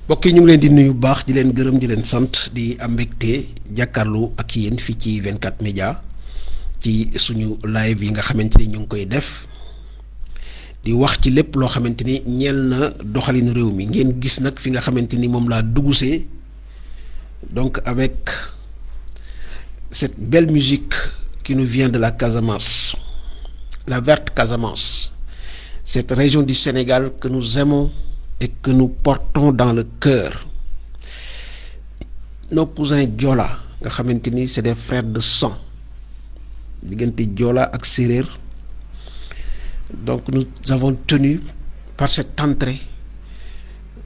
mbokk yi ñu ngi leen di nuyu bu baax di leen gërëm di leen sant di am mbégte jàkkaarloo ak yéen fii ci 24 média ci suñu live yi nga xamante ni ñu ngi koy def di wax ci lépp loo xamante ni ñeel na doxalinu réew mi ngeen gis nag fi nga xamante ni moom laa dugusee donc avec cette belle musique qui nous vient de la Casamance, la verte Casamance, cette région du Sénégal que nous aimons et que nous portons dans le cœur. Nos cousins Diola nga xamante ni c'est des frères de sang diggante Diola ak Séréer. Donc nous avons tenu par cette entrée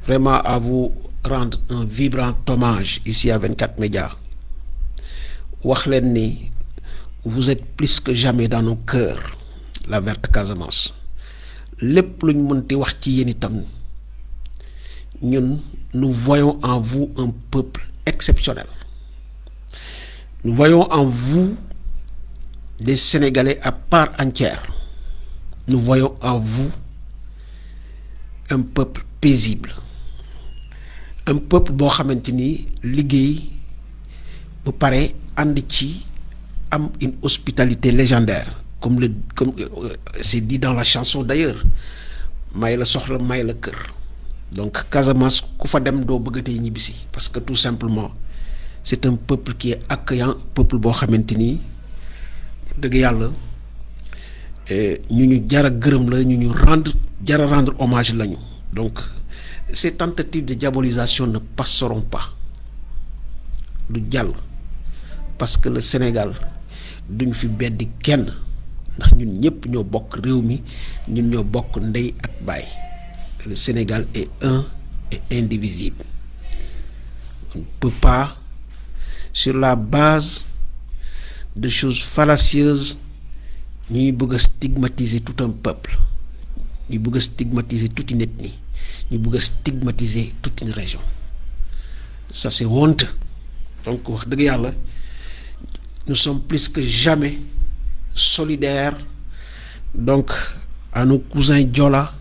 vraiment à vous rendre un vibrant hommage ici à 24 médias. wax leen ni vous êtes plus que jamais dans nos cœurs, la verte Casamance. lépp luñ mënti wax ci yéen itam ñun nous voyons en vous un peuple exceptionnel. Nous voyons en vous des Sénégalais à part entière. Nous voyons en vous un peuple paisible, un peuple boo xamante ni liggéey bu pare ànd ci am une hospitalité légendaire comme c'est dit dans la chanson d'ailleurs, may la soxla may la kër. Donc Casamance ku fa dem doo bëggatee ñibbisi parce que tout simplement c'est un peuple qui est accueillant, peuple boo xamante ni dëgg yàlla ñu jara gërëm la ñu jara rendre hommage lañu. Donc ces tentatives de diabolisation ne passeront pas, du jàll, parce que le Sénégal duñ fi beddi kenn ndax ñun ñëpp ñoo bokk réew mi, ñun ñoo bokk ndey ak baay. Le Sénégal est un et indivisible. On ne peut pas, sur la base de choses fallacieuses, ñuy bëgg a stigmatiser tout un peuple, ñu bëgg a stigmatiser toute une ethnie, ñu bëgg a stigmatiser toute une région. Ça c'est honteux. Donc wax dëgg yàlla nous sommes plus que jamais solidaires donc à nos cousins Diola,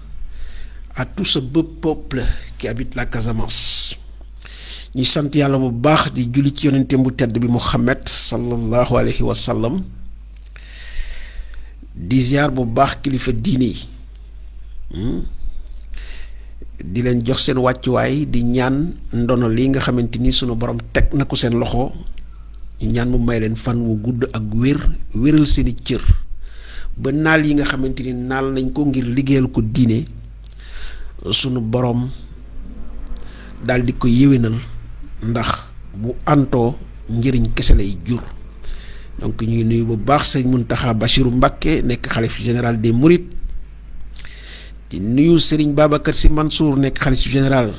à tout ce beau peuple qui habite la Casamance. ñi sant yàlla bu baax di julli ci yonenteem bu tedd bi Muhammad sallallahu alayhi wa sallam, di ziar bu baax kilifa diine yi di leen jox seen wàccuwaay, di ñaan ndono li nga xamante ni sunu borom teg na ko seen loxo, ñu ñaan mu may leen fan wu gudd ak wéral seeni cër ba naal yi nga xamante ni naal nañ ko ngir liggéeyal ko diine sunu borom daal di ko yéwénal, ndax bu antoo njëriñ kese lay jur. Donc ñuy nuyu bu baax sëñ Muntaxa Bachiru Mbacké nekk xalif général des Mourides, di nuyu Serigne Babacar Sy Mansour nekk xalif général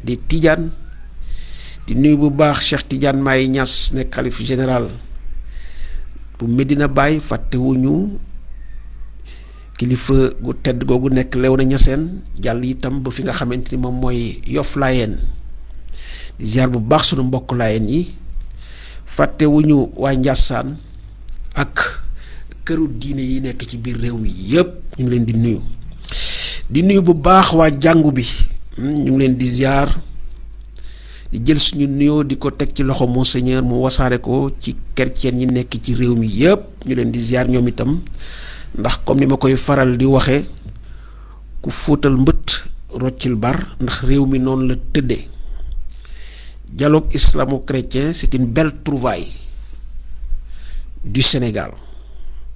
des Tidiane, di nuyu bu baax Cheikh Tidiane Maye Niass nekk xalif général bu Medina Baye, fàttewuñu kilifa gu tedd googu nekk Léona Niassène, jàll itam ba fi nga xamante ni moom mooy Yoff Laayeen. di ziar bu baax sunu mbokk Laayeen yi, fàttewuñu waa Njaasaan ak këru diine yi nekk ci biir réew mi yépp ñu ngi leen di nuyu bu baax waa jàngu bi, ñu ngi leen di ziar, di jël suñu nuyoo di ko teg ci loxo monseigneur mu wasaare ko ci chrétien ñi nekk ci réew mi yépp, ñu leen di ziar ñoom itam, ndax comme ni ma koy faral di waxe ku fóotal mbët roccil bar, ndax réew mi noonu la tëddee. Dialogue islamo-chrétien, c'est une belle trouvaille du Sénégal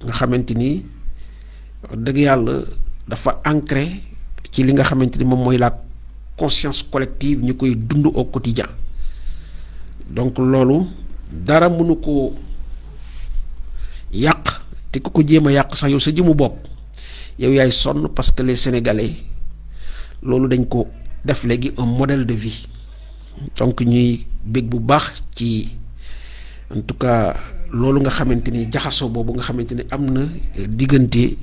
nga xamante ni dëgg yàlla dafa ancré ci li nga xamante ni moom mooy la conscience collective ñu koy dund au quotidien. Donc loolu dara mënu ko yàq, te ku ko jéem a yàq sax yow sa jëmu bopp yow yaay sonn, parce que les Sénégalais loolu dañ ko def léegi un modèle de vie. Donc ñuy bég bu baax ci en tout cas loolu nga xamante ni jaxasoo boobu nga xamante ni am na diggante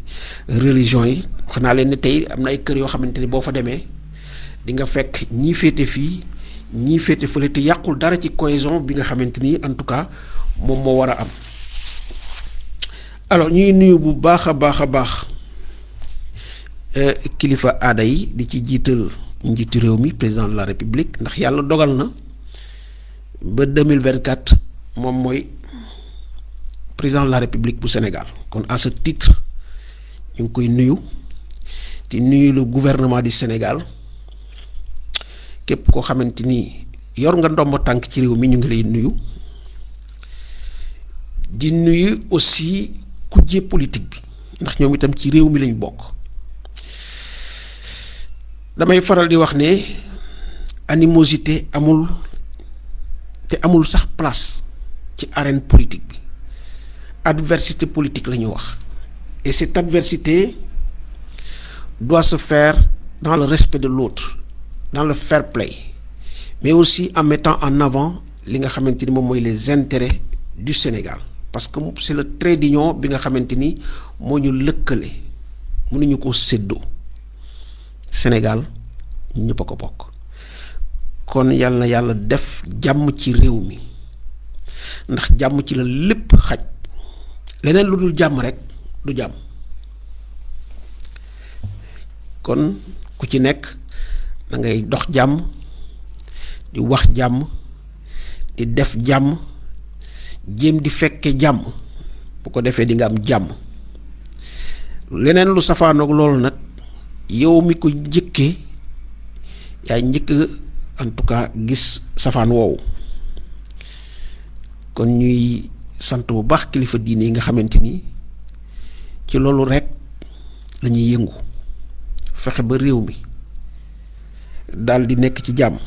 religion yi. wax naa leen ne tey am na ay kër yoo xamante ni boo fa demee di nga fekk ñii féete fii ñii féete fële, te yàqul dara ci cohésion bi nga xamante ni en tout cas moom moo war a am. Alors ñuy nuyu bu baax a baax kilifa aada yi, di ci jiital njiitu réew mi président de la république ndax yàlla dogal na ba 2024 moom mooy président de la république bu Sénégal kon à ce titre ñu ngi koy nuyu di nuyu le gouvernement du Sénégal képp koo xamante ni yor nga ndombo tànk ci réew mi ñu ngi lay nuyu di nuyu aussi kujje politique bi ndax ñoom itam ci réew mi lañ bokk. damay faral di wax ne animosité amul te amul sax place ci arène politique bi adversité politique la ñu wax et cette adversité doit se faire dans le respect de l'autre, dans le fair play, mais aussi en mettant en avant li nga xamante ni moom mooy les intérêts du Sénégal parce que c'est le trait d'union bi nga xamante ni moo ñu lëkkale mënuñu ko séddoo Sénégal ñu ñëpp a ko bokk kon yàlla na yàlla def jàmm ci réew mi ndax jàmm ci la lépp xaj leneen lu dul jàmm rek du jàmm kon ku ci nekk da ngay dox jàmm di wax jàmm di def jàmm jéem di fekke jàmm bu ko defee di nga am jàmm leneen lu safaanoog loolu nag yow mi ko njëkkee yaa njëkk en tout cas gis safaan woowu kon ñuy sant bu baax kilifa diine yi nga xamante ni ci loolu rek lañuy yëngu fexe ba réew mi daal di nekk ci jàmm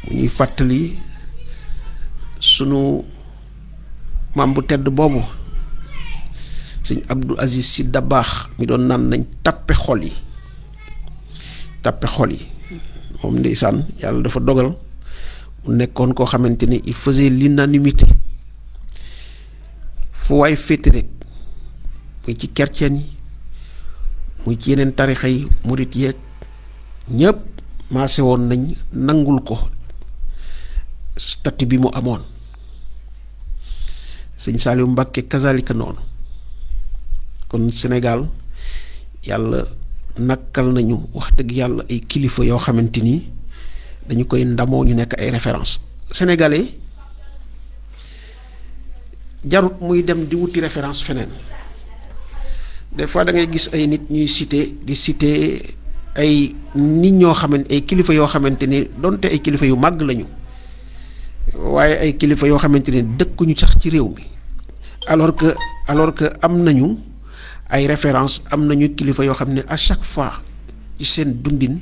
mu ñuy fàttali sunu maam bu tedd boobu sëñ Abdou Aziz Sy Dabakh mi doon naan nañ tàppe xol yi moom ndeysaan yàlla dafa dogal mu nekkoon koo xamante ni il faisait l'unanimité fu waay féete rek muy ci chrétien yi muy ci yeneen tarixa yi murit yeeg ñëpp maase woon nañ nangul ko statut bi mu amoon sëñ Saliou Mbacké kazalika noonu kon Sénégal yàlla nakkal nañu wax dëgg yàlla ay kilifa yoo xamante ni dañu koy ndamoo ñu nekk ay référence sénégalais jarut muy dem di wuti référence feneen des fois da ngay gis ay nit ñuy citer ay nit ñoo xamante ay kilifa yoo xamante ni donte ay kilifa yu màgg lañu waaye ay kilifa yoo xamante ni dëkkuñu sax ci réew mi alors que am nañu ay référence am nañu kilifa yoo xam ne à chaque fois ci seen dundin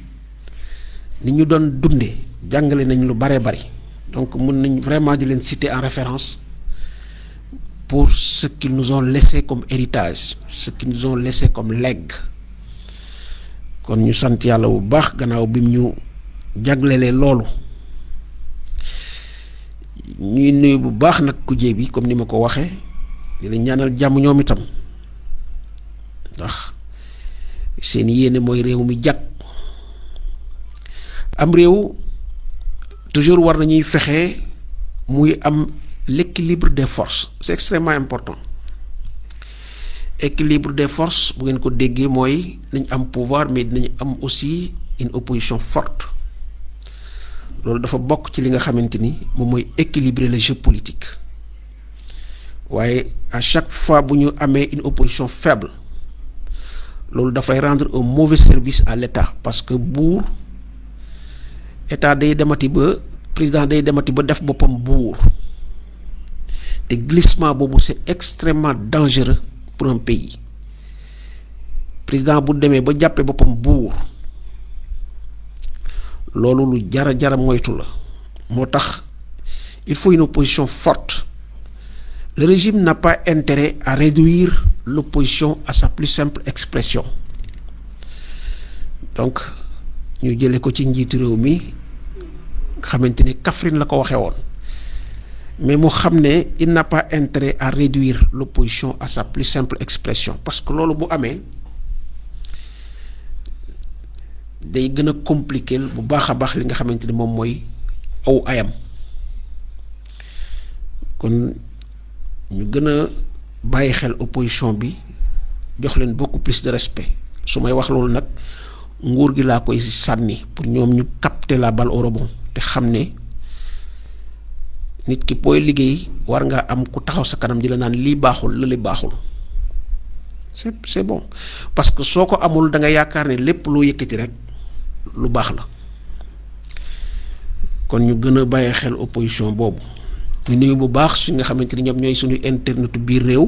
ni ñu doon dunde jàngale nañ lu bare bari donc mën nañ vraiment di leen citer en référence pour ce qu'ils nous ont laissé comme héritage ce qu'ils nous ont laissé comme legs kon ñu sant yàlla bu baax gannaaw bi mu ñu jaglelee loolu ñuy nuyu bu baax nag kujje bi comme ni ma ko waxee di leen ñaanal jàmm ñoom itam ndax seen yéene mooy réew mi jag am réew toujours war nañuy fexe muy am l'équilibre des forces c'est extrêmement important équilibre des forces bu ngeen ko déggee mooy nañ am pouvoir mais dinañ am aussi une opposition forte loolu dafa bokk ci li nga xamante ni moom mooy équilibrer le jeu politique waaye à chaque fois bu ñu amee une opposition faible loolu dafay rendre un mauvais service à l'État parce que buur état day demati ba président day demati ba def boppam buur te glissement boobu c'est extrêmement dangereux pour un pays président bu demee ba jàppee boppam buur loolu lu jara moytu la moo tax il faut une opposition forte. Le régime n'a pas intérêt à réduire l'opposition à sa plus simple expression. Donc ñu jëlee ko ci njiitu réew mi nga xamante ni Kaffrine la ko waxee woon mais mu xam ne il n'a pas intérêt à réduire l'opposition à sa plus simple expression parce que loolu bu amee day gën a compliquer bu baax a baax li nga xamante ni moom mooy aw ayam kon ñu gën a bàyyi xel opposition bi jox leen beaucoup plus de respect su may wax loolu nag nguur gi laa koy sànni pour ñoom ñu capter la balle au rebond te xam ne nit ki booy liggéey war nga am ku taxaw sa kanam di la naan lii baaxul lële baaxul. c'est bon parce que soo ko amul da nga yaakaar ne lépp loo yëkkati rek lu baax la. kon ñu gën a bàyyi xel opposition boobu. ñu nuyu bu baax su nga xamante ni ñoom ñooy suñu internetu biir réew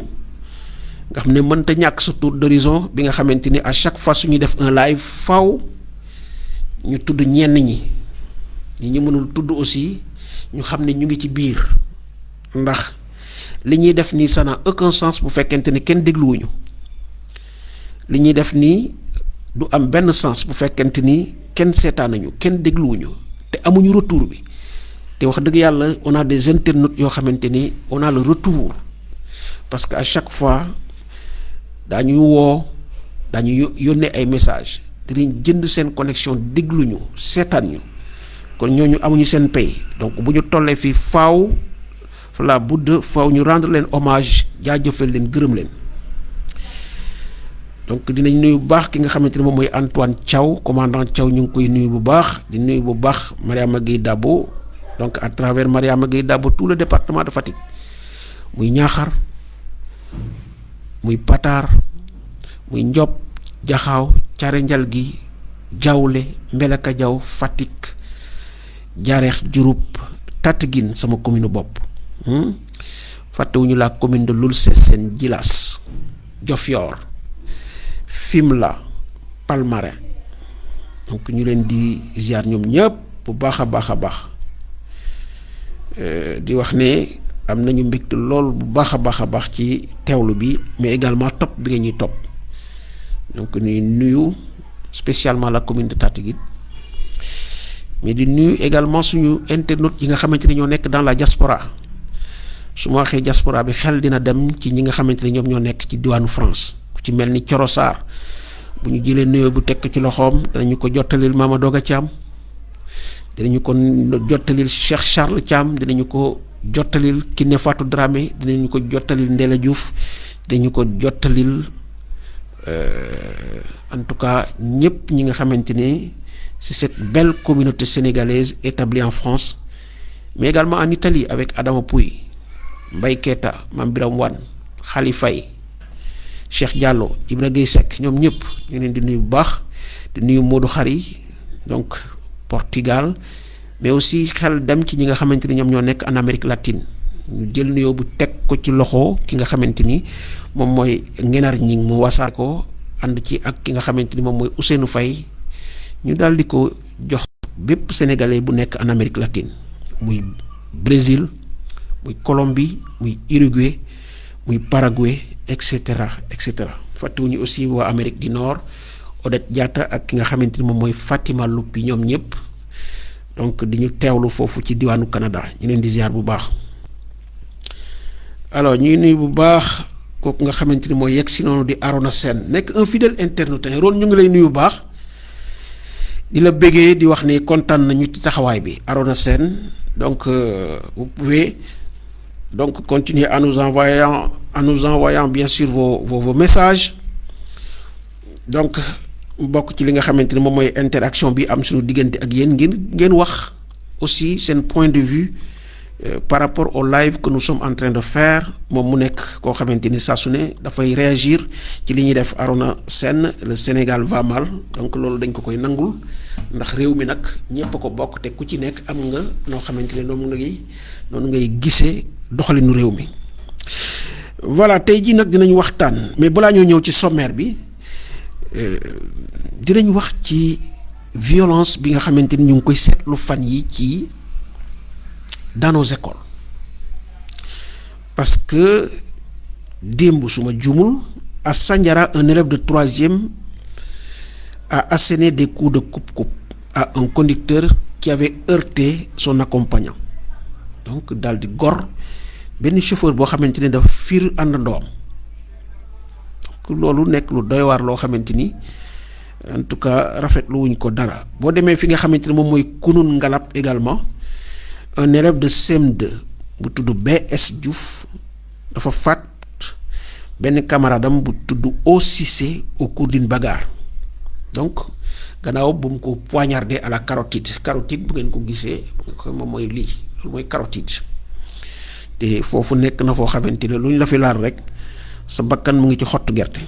nga xam ne mënta ñàkk sa tour d'horizon bi nga xamante ni à chaque fois suñuy def un live faw ñu tudd ñenn ñi ñu mënul tudd aussi ñu xam ne ñu ngi ci biir ndax li ñuy def nii ça n'a aucun sens bu fekkente ni kenn dégluwuñu li ñuy def nii du am benn sens bu fekkente ni kenn seetaanuñu kenn dégluwuñu te amuñu retour bi te wax dëgg yàlla on a des internautes yoo xamante ni on a le retour parce que à chaque fois daañu woo daañu yónnee ay message dinañ jënd seen connexion dégluñu seetaan ñu kon ñooñu amuñu seen pay donc bu ñu tollee fii faaw la budd faaw ñu rendre leen hommage jaajëfal leen gërëm leen. donc dinañ nuyu bu baax ki nga xamante ne moom mooy Antoine Thiaw commandant Thiaw ñu ngi koy nuyu bu baax di nuyu bu baax Mariama Gueye Dabo donc à travers Mariama Gueye Dabo tout le département de Fatick muy Ñaaxar muy Patar muy Ndiop Jaxaaw Care Njalgi Jawle Mbelaka Jaw Fatick Jaareex Diouroup Tataguine sama commune bopp fàttewuñu la commune de Loul Sessène Djilas Diofior Fimela Palmarin donc ñu leen di ziar ñoom ñëpp bu baax a baax a baax di wax ne am nañu mbégte lool bu baax a baax a baax ci teewlu bi mais également topp bi nga ñuy topp donc ñuy nuyu spécialement la commune de Tataguine mais di nuyu également suñu internautes yi nga xamante ne ñoo nekk dans la diaspora su ma waxee diaspora bi xel dina dem ci ñi nga xamante ne ñoom ñoo nekk ci diwaanu France ku ci mel ni Coro Sarr bu ñu jëlee nuyoo bu tekk ci loxoom danañu ko jottalil Mama Doga Thiam dinañu ko jottalil Cheikh Charles Thiam dinañu ko jottalil Kiné Fatou Dramé dinañu ko jottalil Ndella Diouf dinañu ko jottalil en tout cas ñëpp ñi nga xamante ne c'est cette belle communauté sénégalaise établie en France mais également en Italie avec Adama Pouy Mbaye Keita Mame Biram Wane Khali Faye Cheikh Diallo Ibra Gueye Seck ñoom ñëpp ñu leen di nuyu bu baax di nuyu Modou Khari donc Portugal mais aussi xel dem ci ñi nga xamante ni ñoom ñoo nekk en Amérique latine ñu jël nuyoo bu teg ko ci loxo ki nga xamante ni moom mooy Ngenar Ñing mu wasaar ko ànd ci ak ki nga xamante ni moom mooy Ousseynou Faye ñu daal di ko jox bépp sénégalais bu nekk en Amérique latine muy Brésil muy Colombie muy Uruguay muy Paraguay et cetera et cetera fàttewuñu aussi waa Amérique du Nord Odette Diatta ak ki nga xamante ni moom mooy Fatima Lupi ñoom ñëpp donc di ñu teewlu foofu ci diwaanu Canada ñu leen di ziar bu baax. alors ñuy nuyu bu baax kooku nga xamante ni mooy yegg si noonu di Arona Sène nekk un fidèle internaute Ron ñu ngi lay nuyu bu baax di la bëggee di wax ni kontaan nañu ci taxawaay bi Arona Sène donc vous pouvez donc continuer en nous envoyant bien sûr vos messages donc bokk ci li nga xamante ni moom mooy interaction bi am suñu diggante ak yéen ngeen wax aussi seen point de vue par rapport au live que nous sommes en train de faire moom mu nekk koo xamante ni saa su ne dafay réagir ci li ñuy def Arona Sène le Sénégal va mal donc loolu dañ ko koy nangul ndax réew mi nag ñépp a ko bokk te ku ci nekk am nga noo xamante ne noonu ngay gisee doxalinu réew mi. voilà tey jii nag dinañ waxtaan mais balaa ñoo ñëw ci sommaire bi dinañ wax ci violence bi nga xamante ni ñu ngi koy seetlu fan yi ci dans nos écoles parce que démb suma jumul à Sandiara un élève de 3e a asséné des coups de coupe-coupe à un conducteur qui avait heurté son accompagnant donc daal di gor benn chauffeur boo xamante ne dafa fiir àndandoom donc loolu nekk lu doy waar loo xamante ni en tout cas rafetlu wuñ ko dara boo demee fi nga xamante ne moom mooy Kunun Ngalap également un élève de CM2 bu tudd BS Diouf dafa faat benn camarade am bu tudd O Cissé au cours d'une bagarre donc gannaaw bu mu ko poignardé à la carotide bu ngeen ko gisee moom mooy lii loolu mooy carotide te foofu nekk na foo xamante ne lu ñu la fi laal rek sa bakkan mu ngi ci xottu gerte.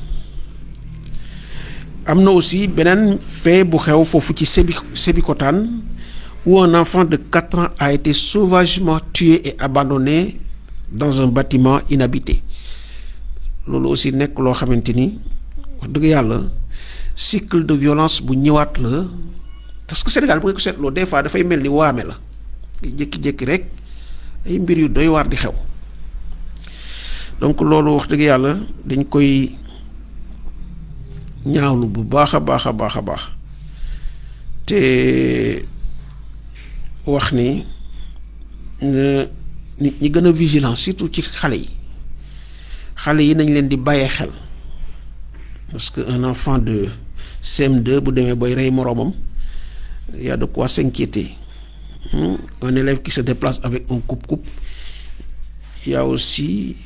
am na aussi beneen fait bu xew foofu ci Sébikotane où un enfant de 4 ans a été sauvagement tué et abandonné dans un bâtiment inhabité loolu aussi nekk loo xamante ni wax dëgg yàlla cycle de violence bu ñëwaat la parce que Sénégal bu nga ko seetloo des fois dafay mel ni waame la jékki-jékki rek ay mbir yu doy waar di xew donc loolu wax dëgg yàlla dañ koy ñaawlu bu baax a baax a baax a baax te wax ni nit ñi gën a vigilant surtout ci xale yi nañ leen di bàyyee xel parce que un enfant de CM2 bu demee booy rey moroomam y a de quoi s'inquiéter. Un élève qui se déplace avec un coupe-coupe y a aussi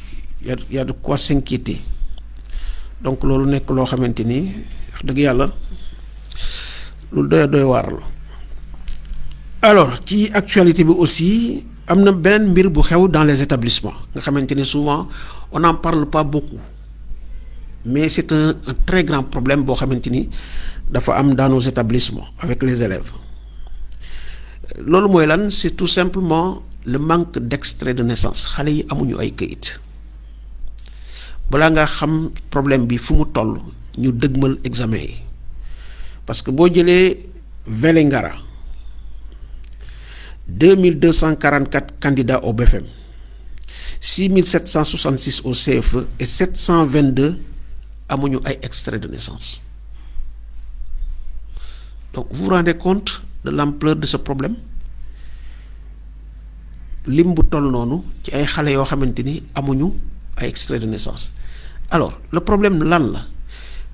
y a de quoi s'inquiéter. Donc loolu nekk loo xamante ni wax dëgg yàlla lu doy waar la. Alors ci actualité bi aussi am na beneen mbir bu xew dans les établissements nga xamante ni souvent on n'en parle pas beaucoup mais c'est un très grand problème boo xamante ni dafa am dans nos établissements avec les élèves. Loolu mooy lan c'est tout simplement le manque d'extrait de naissance xale yi amuñu ay këyit. balaa nga xam problème bi fu mu toll ñu dëgmal examen yi parce que boo jëlee Vélingara 2244 candidats au BFM 6766 au CFE et 722 amuñu ay extrait de naissance. Donc vous vous rendez compte de l'ampleur de ce problème lim bu toll noonu ci ay xale yoo xamante ni amuñu ay extrait de naissance. Alors le problème lan la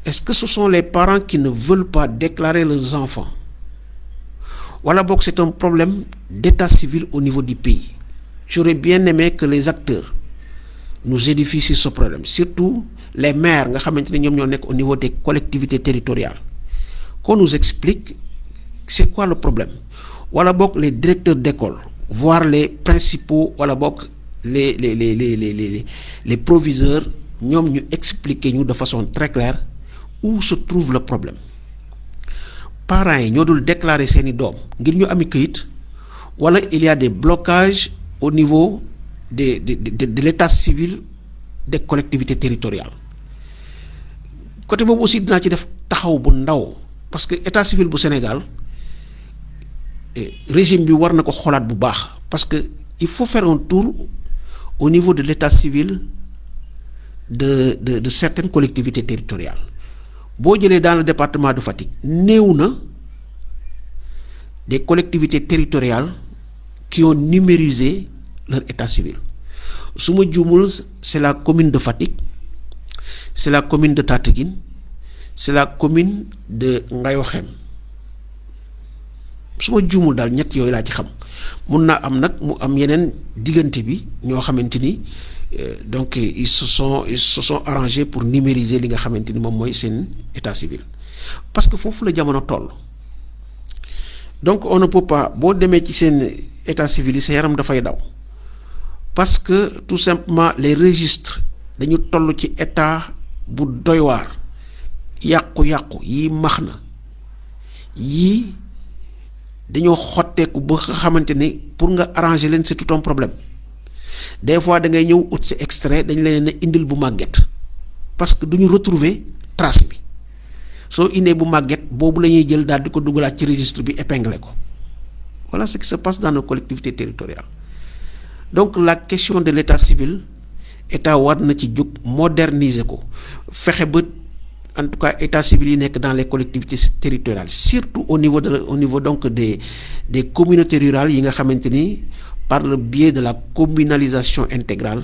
est-ce que ce sont les parents qui ne veulent pas déclarer leurs enfants wala boog c'est un problème d'état civil au niveau du pays? J'aurais bien aimé que les acteurs nous édifient sur ce problème, surtout les maires nga xamante ne ñoom ñoo nekk au niveau des collectivités territoriales, qu'on nous explique c'est quoi le problème wala boog les directeurs d'école voire les principaux wala boog les proviseurs ñoom ñu expliquer ñu de façon très claire où se trouve le problème. Parents yi ñoo dul déclarer seeni doom ngir ñu ami këyit wala il y a des blocages au niveau de l'état civil des collectivités territoriales. Côté boobu aussi dinaa ci def taxaw bu ndaw parce que état civil bu Sénégal régime bi war na ko xoolaat bu baax parce que il faut faire un tour au niveau de l'état civil de certaines collectivités territoriales. Boo jëlee dans le département de Fatick néew na des collectivités territoriales qui ont numérisé leur état civil. Su ma juumul c'est la commune de Fatick, c'est la commune de Tataguine, c'est la commune de Ngayokhem. Su ma juumul daal ñett yooyu laa ci xam mun naa am nag mu am yeneen diggante bi ñoo xamante ni donc ils se sont arrangés pour numériser li nga xamante ni moom mooy seen état civil parce que foofu la jamono toll. Donc on ne peut pas boo demee ci seen état civil yi sa yaram dafay daw parce que tout simplement les registres dañu toll ci état bu doy waar, yàqu-yàqu yii max na yii dañoo xotteeku ba nga xamante ni pour nga arranger leen c'est tout un problème. Des fois da ngay ñëw ut si extrait dañ leen a indil bu màgget parce que duñu retrouver trace bi soo indee bu màgget boobu la ñuy jël daal di ko dugalaat ci registre bi épinglé ko. Voilà ce qui se passe dans nos collectivités territoriales. Donc la question de l'état civil état war na ci jóg moderniser ko fexe ba en tout cas état civil yi nekk dans les collectivités territoriales surtout au niveau donc des communautés rurales yi nga xamante ni par le biais de la communalisation intégrale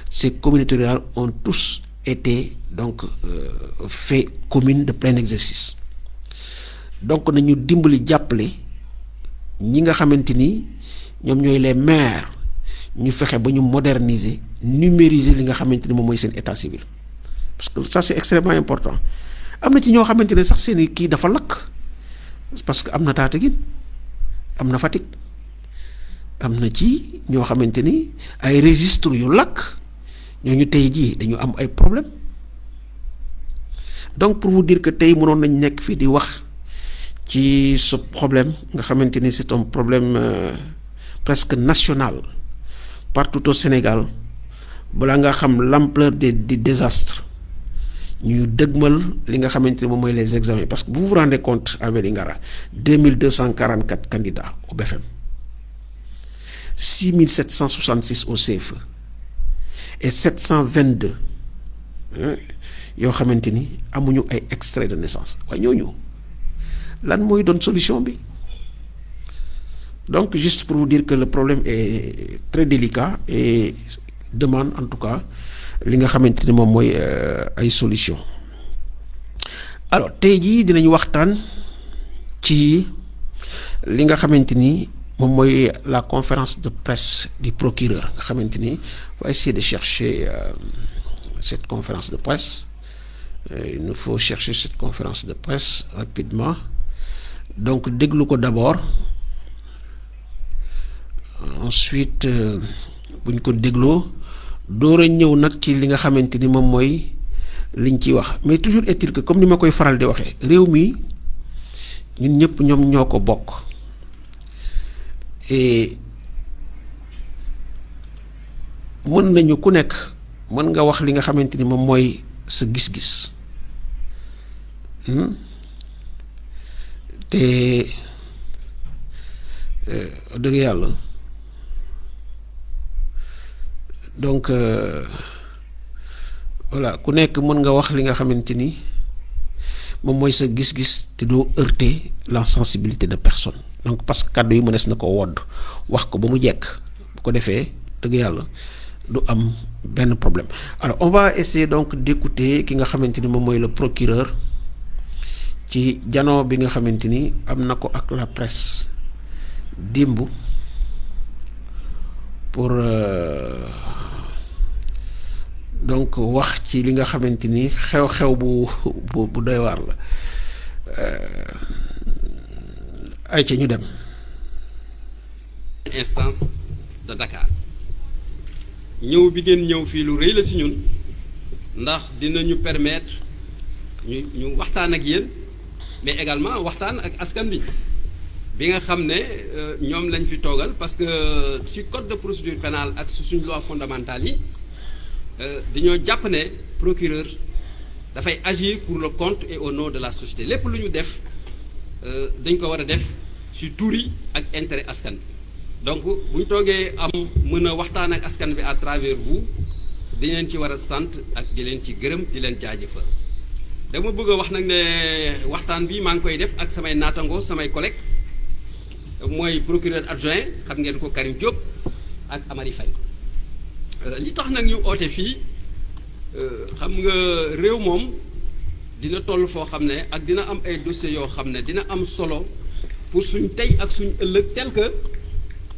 ces communautés rurales ont tous été donc fait communes de plein exercice. Donc nañu dimbali jàppale ñi nga xamante ni ñoom ñooy les maires ñu fexe ba ñu moderniser numériser li nga xamante ni moom mooy seen état civil parce que ça c'est extrêmement important. Am na ci ñoo xamante ne sax seeni kii dafa lakk parce que am na Tataguine am na Fatick am na ci ñoo xamante ni ay registres yu lakk ñooñu tey jii dañu am ay problème donc pour vous dire que tey mënoon nañ nekk fii di wax ci ce problème nga xamante ni c'est un problème presque national partout au Sénégal balaa nga xam l'ampleur des désastres ñu dëgmal li nga xamante ni moom mooy les examens parce que vous vous rendez compte à Vélingara 2244 candidats au BFM 6766 au CFE et 722 yoo xamante ni amuñu ay extrait de naissance waaye ñooñu lan mooy doon solution bi. Donc juste pour vous dire que le problème est très délicat et demande en tout cas li nga xamante ni moom mooy ay solution. Alors tey jii dinañu waxtaan ci li nga xamante ni moom mooy la conférence de presse du procureur nga xamante ni on va essayer de chercher cette conférence de presse. Il nous faut chercher cette conférence de presse rapidement donc déglu ko d'abord. Ensuite bu ñu ko dégloo door a ñëw nag ci li nga xamante ni moom mooy liñ ciy wax mais toujours est-il que comme ni ma koy faral di waxee réew mi ñun ñëpp ñoom ñoo ko bokk et mën nañu ku nekk mën nga wax li nga xamante ni moom mooy sa gis-gis te dëgg yàlla. Donc voilà ku nekk mën nga wax li nga xamante ni moom mooy sa gis-gis te doo heurter la sensibilité de personne donc parce que kàddu yi mënees na ko wodd wax ko ba mu jekk bu ko defee dëgg yàlla du am benn problème. Alors on va essayer donc d'écouter ki nga xamante ni moom mooy le procureur ci janoo bi nga xamante ni am na ko ak la presse démb pour donc wax ci li nga xamante ni xew-xew bu doy waar la ay ca ñu dem. Instance de Dakar ñëw bi ngeen ñëw fii lu rëy la si ñun ndax dinañu permettre ñu waxtaan ak yéen mais également waxtaan ak askan bi nga xam ne ñoom lañ fi toogal parce que ci code de procédure pénale ak suñu loi fondamentale yi dañoo jàpp ne procureur dafay agir pour le compte et au nom de la société lépp lu ñu def dañ ko war a def ci tuuri ak intérêt askan bi donc bu ñu toogee am mën a waxtaan ak askan bi à travers vous dañ leen ci war a sant ak di leen ci gërëm di leen jaajëfal dama bëgg a wax nag ne waxtaan bi maa ngi koy def ak samay naatangoo samay collègues mooy procureur adjoint xam ngeen ko Karim Diop ak Amary Faye li tax nag ñu oote fii xam nga réew moom dina toll foo xam ne ak dina am ay dossiers yoo xam ne dina am solo pour suñ tey ak suñ ëllëg tel que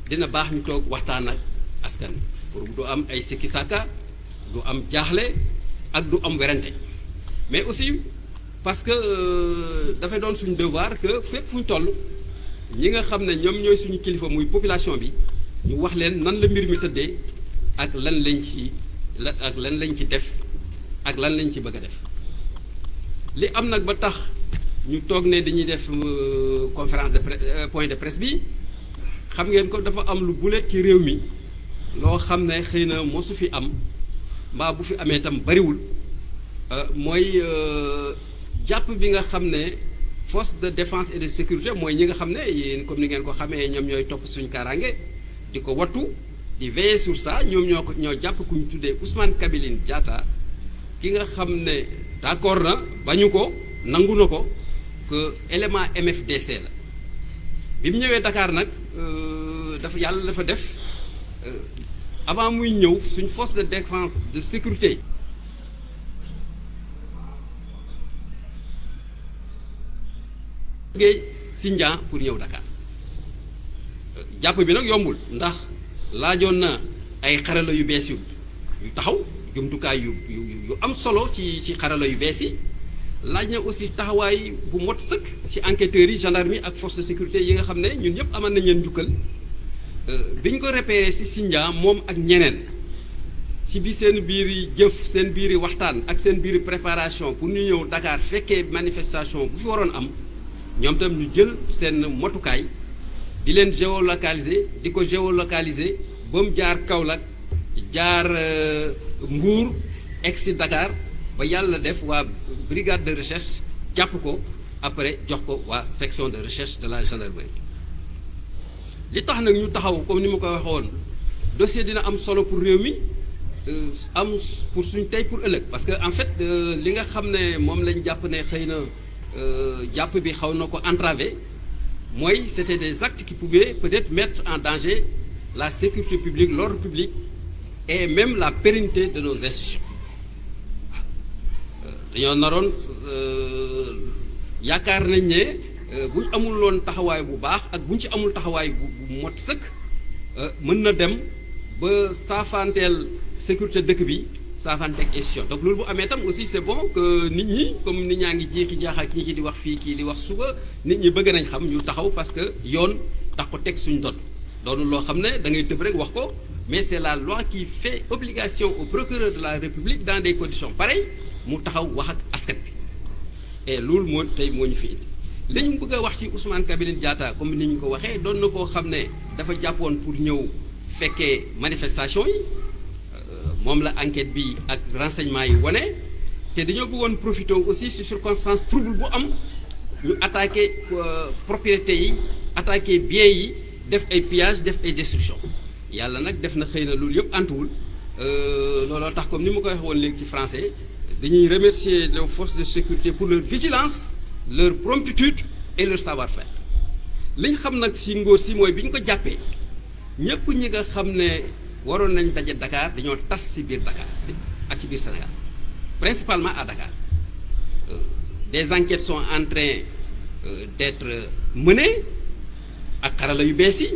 dina baax ñu toog waxtaan ak askan pour du am ay sikki sàkka du am jaaxle ak du am werante mais aussi parce que dafay doon suñu devoir que fépp fu ñu toll ñi nga xam ne ñoom ñooy suñu kilifa muy population bi ñu wax leen nan la mbir mi tëddee ak lan lañ ci def ak lan lañ ci bëgg a def li am nag ba tax ñu toog ne dañuy def conférence de point de presse bi xam ngeen ko dafa am lu bulet ci réew mi loo xam ne xëy na mosu fi am mbaa bu fi amee itam bariwul mooy jàpp bi nga xam ne force de défense et de sécurité mooy ñi nga xam ne yéen comme ni ngeen ko xamee ñoom ñooy topp suñu kaaraange di ko wattu di veiller sur ça ñoom ñoo jàpp ku ñu tuddee Ousmane Kabiline Diatta ki nga xam ne d'accord na bañu ko nangu na ko que élément MFDC la bi mu ñëwee Dakar nag yàlla dafa def avant muy ñëw suñ force de défense de sécurité jógee Sindian pour ñëw Dakar jàpp bi nag yombul ndax laajoon na ay xarala yu bees yu taxaw jumtukaay yu am solo ci xarala yu bees yi laaj na aussi taxawaay bu mot sëkk ci enquêteurs yi gendarmerie ak force de sécurité yi nga xam ne ñun ñëpp amal nañ leen njukkal bi ñu ko repéré ci Sindia moom ak ñeneen ci bi seen biiri jëf seen biiri waxtaan ak seen biiri préparation pour ñu ñëw Dakar fekkee manifestation bu fi waroon am ñoom tam ñu jël seen motukaay di leen géolocaliser di ko géolocaliser ba mu jaar Kaolack jaar Mbour egg si Dakar ba yàlla def waa brigade de recherche jàpp ko après jox ko waa section de recherche de la gendarmerie. li tax nag ñu taxaw comme ni ma ko waxoon dossier dina am solo pour réew mi am pour suñ tey pour ëllëg parce que en fait li nga xam ne moom lañ jàpp ne xëy na jàpp bi xaw na ko entravé mooy c'était des actes qui pouvaient peut-être mettre en danger la sécurité publique, l'ordre public et même la pérennité de nos institutions. dañoo naroon yaakaar nañ ne bu ñu amul loon taxawaay bu baax ak bu ñu ci amul taxawaay bu mot sëkk mën na dem ba saafanteel sécurité dëkk bi saafanteeg institution donc loolu bu amee tam aussi c'est bon que nit ñi comme nit ñaa ngi jékki jaaxal ñi ki di wax fii kii di wax suba nit ñi bëgg nañ xam ñu taxaw parce que yoon tax ko teg suñ doon doonu loo xam ne da ngay tëb rek wax ko mais c'est la loi qui fait obligation au procureur de la République dans des conditions pareilles mu taxaw wax ak askan bi et loolu moo tey moo ñu fi indi li ñu bëgg a wax ci Ousmane Kabiline Diatta comme ni ñu ko waxee doon na koo xam ne dafa jàppoon pour ñëw fekkee manifestation yi moom la enquête bi ak renseignement yi wane te dañoo bëggoon profiter aussi ci circonstance trouble bu am ñu attaquer propriété yi attaquer biens yi def ay pillage def ay destruction yàlla nag def na xëy na loolu yëpp antuwul looloo tax comme ni ma koy waxee woon léegi ci français dañuy remercier les forces de sécurité pour leur vigilance leur promptitude et leur savoir-faire li ñu xam nag ci ngóor si mooy bi ñu ko jàppee ñëpp ñi nga xam ne waroon nañ daje Dakar dañoo tas ci biir Dakar ak ci biir Sénégal principalement à Dakar des enquêtes sont en train d'être menées ak xarala yu bees yi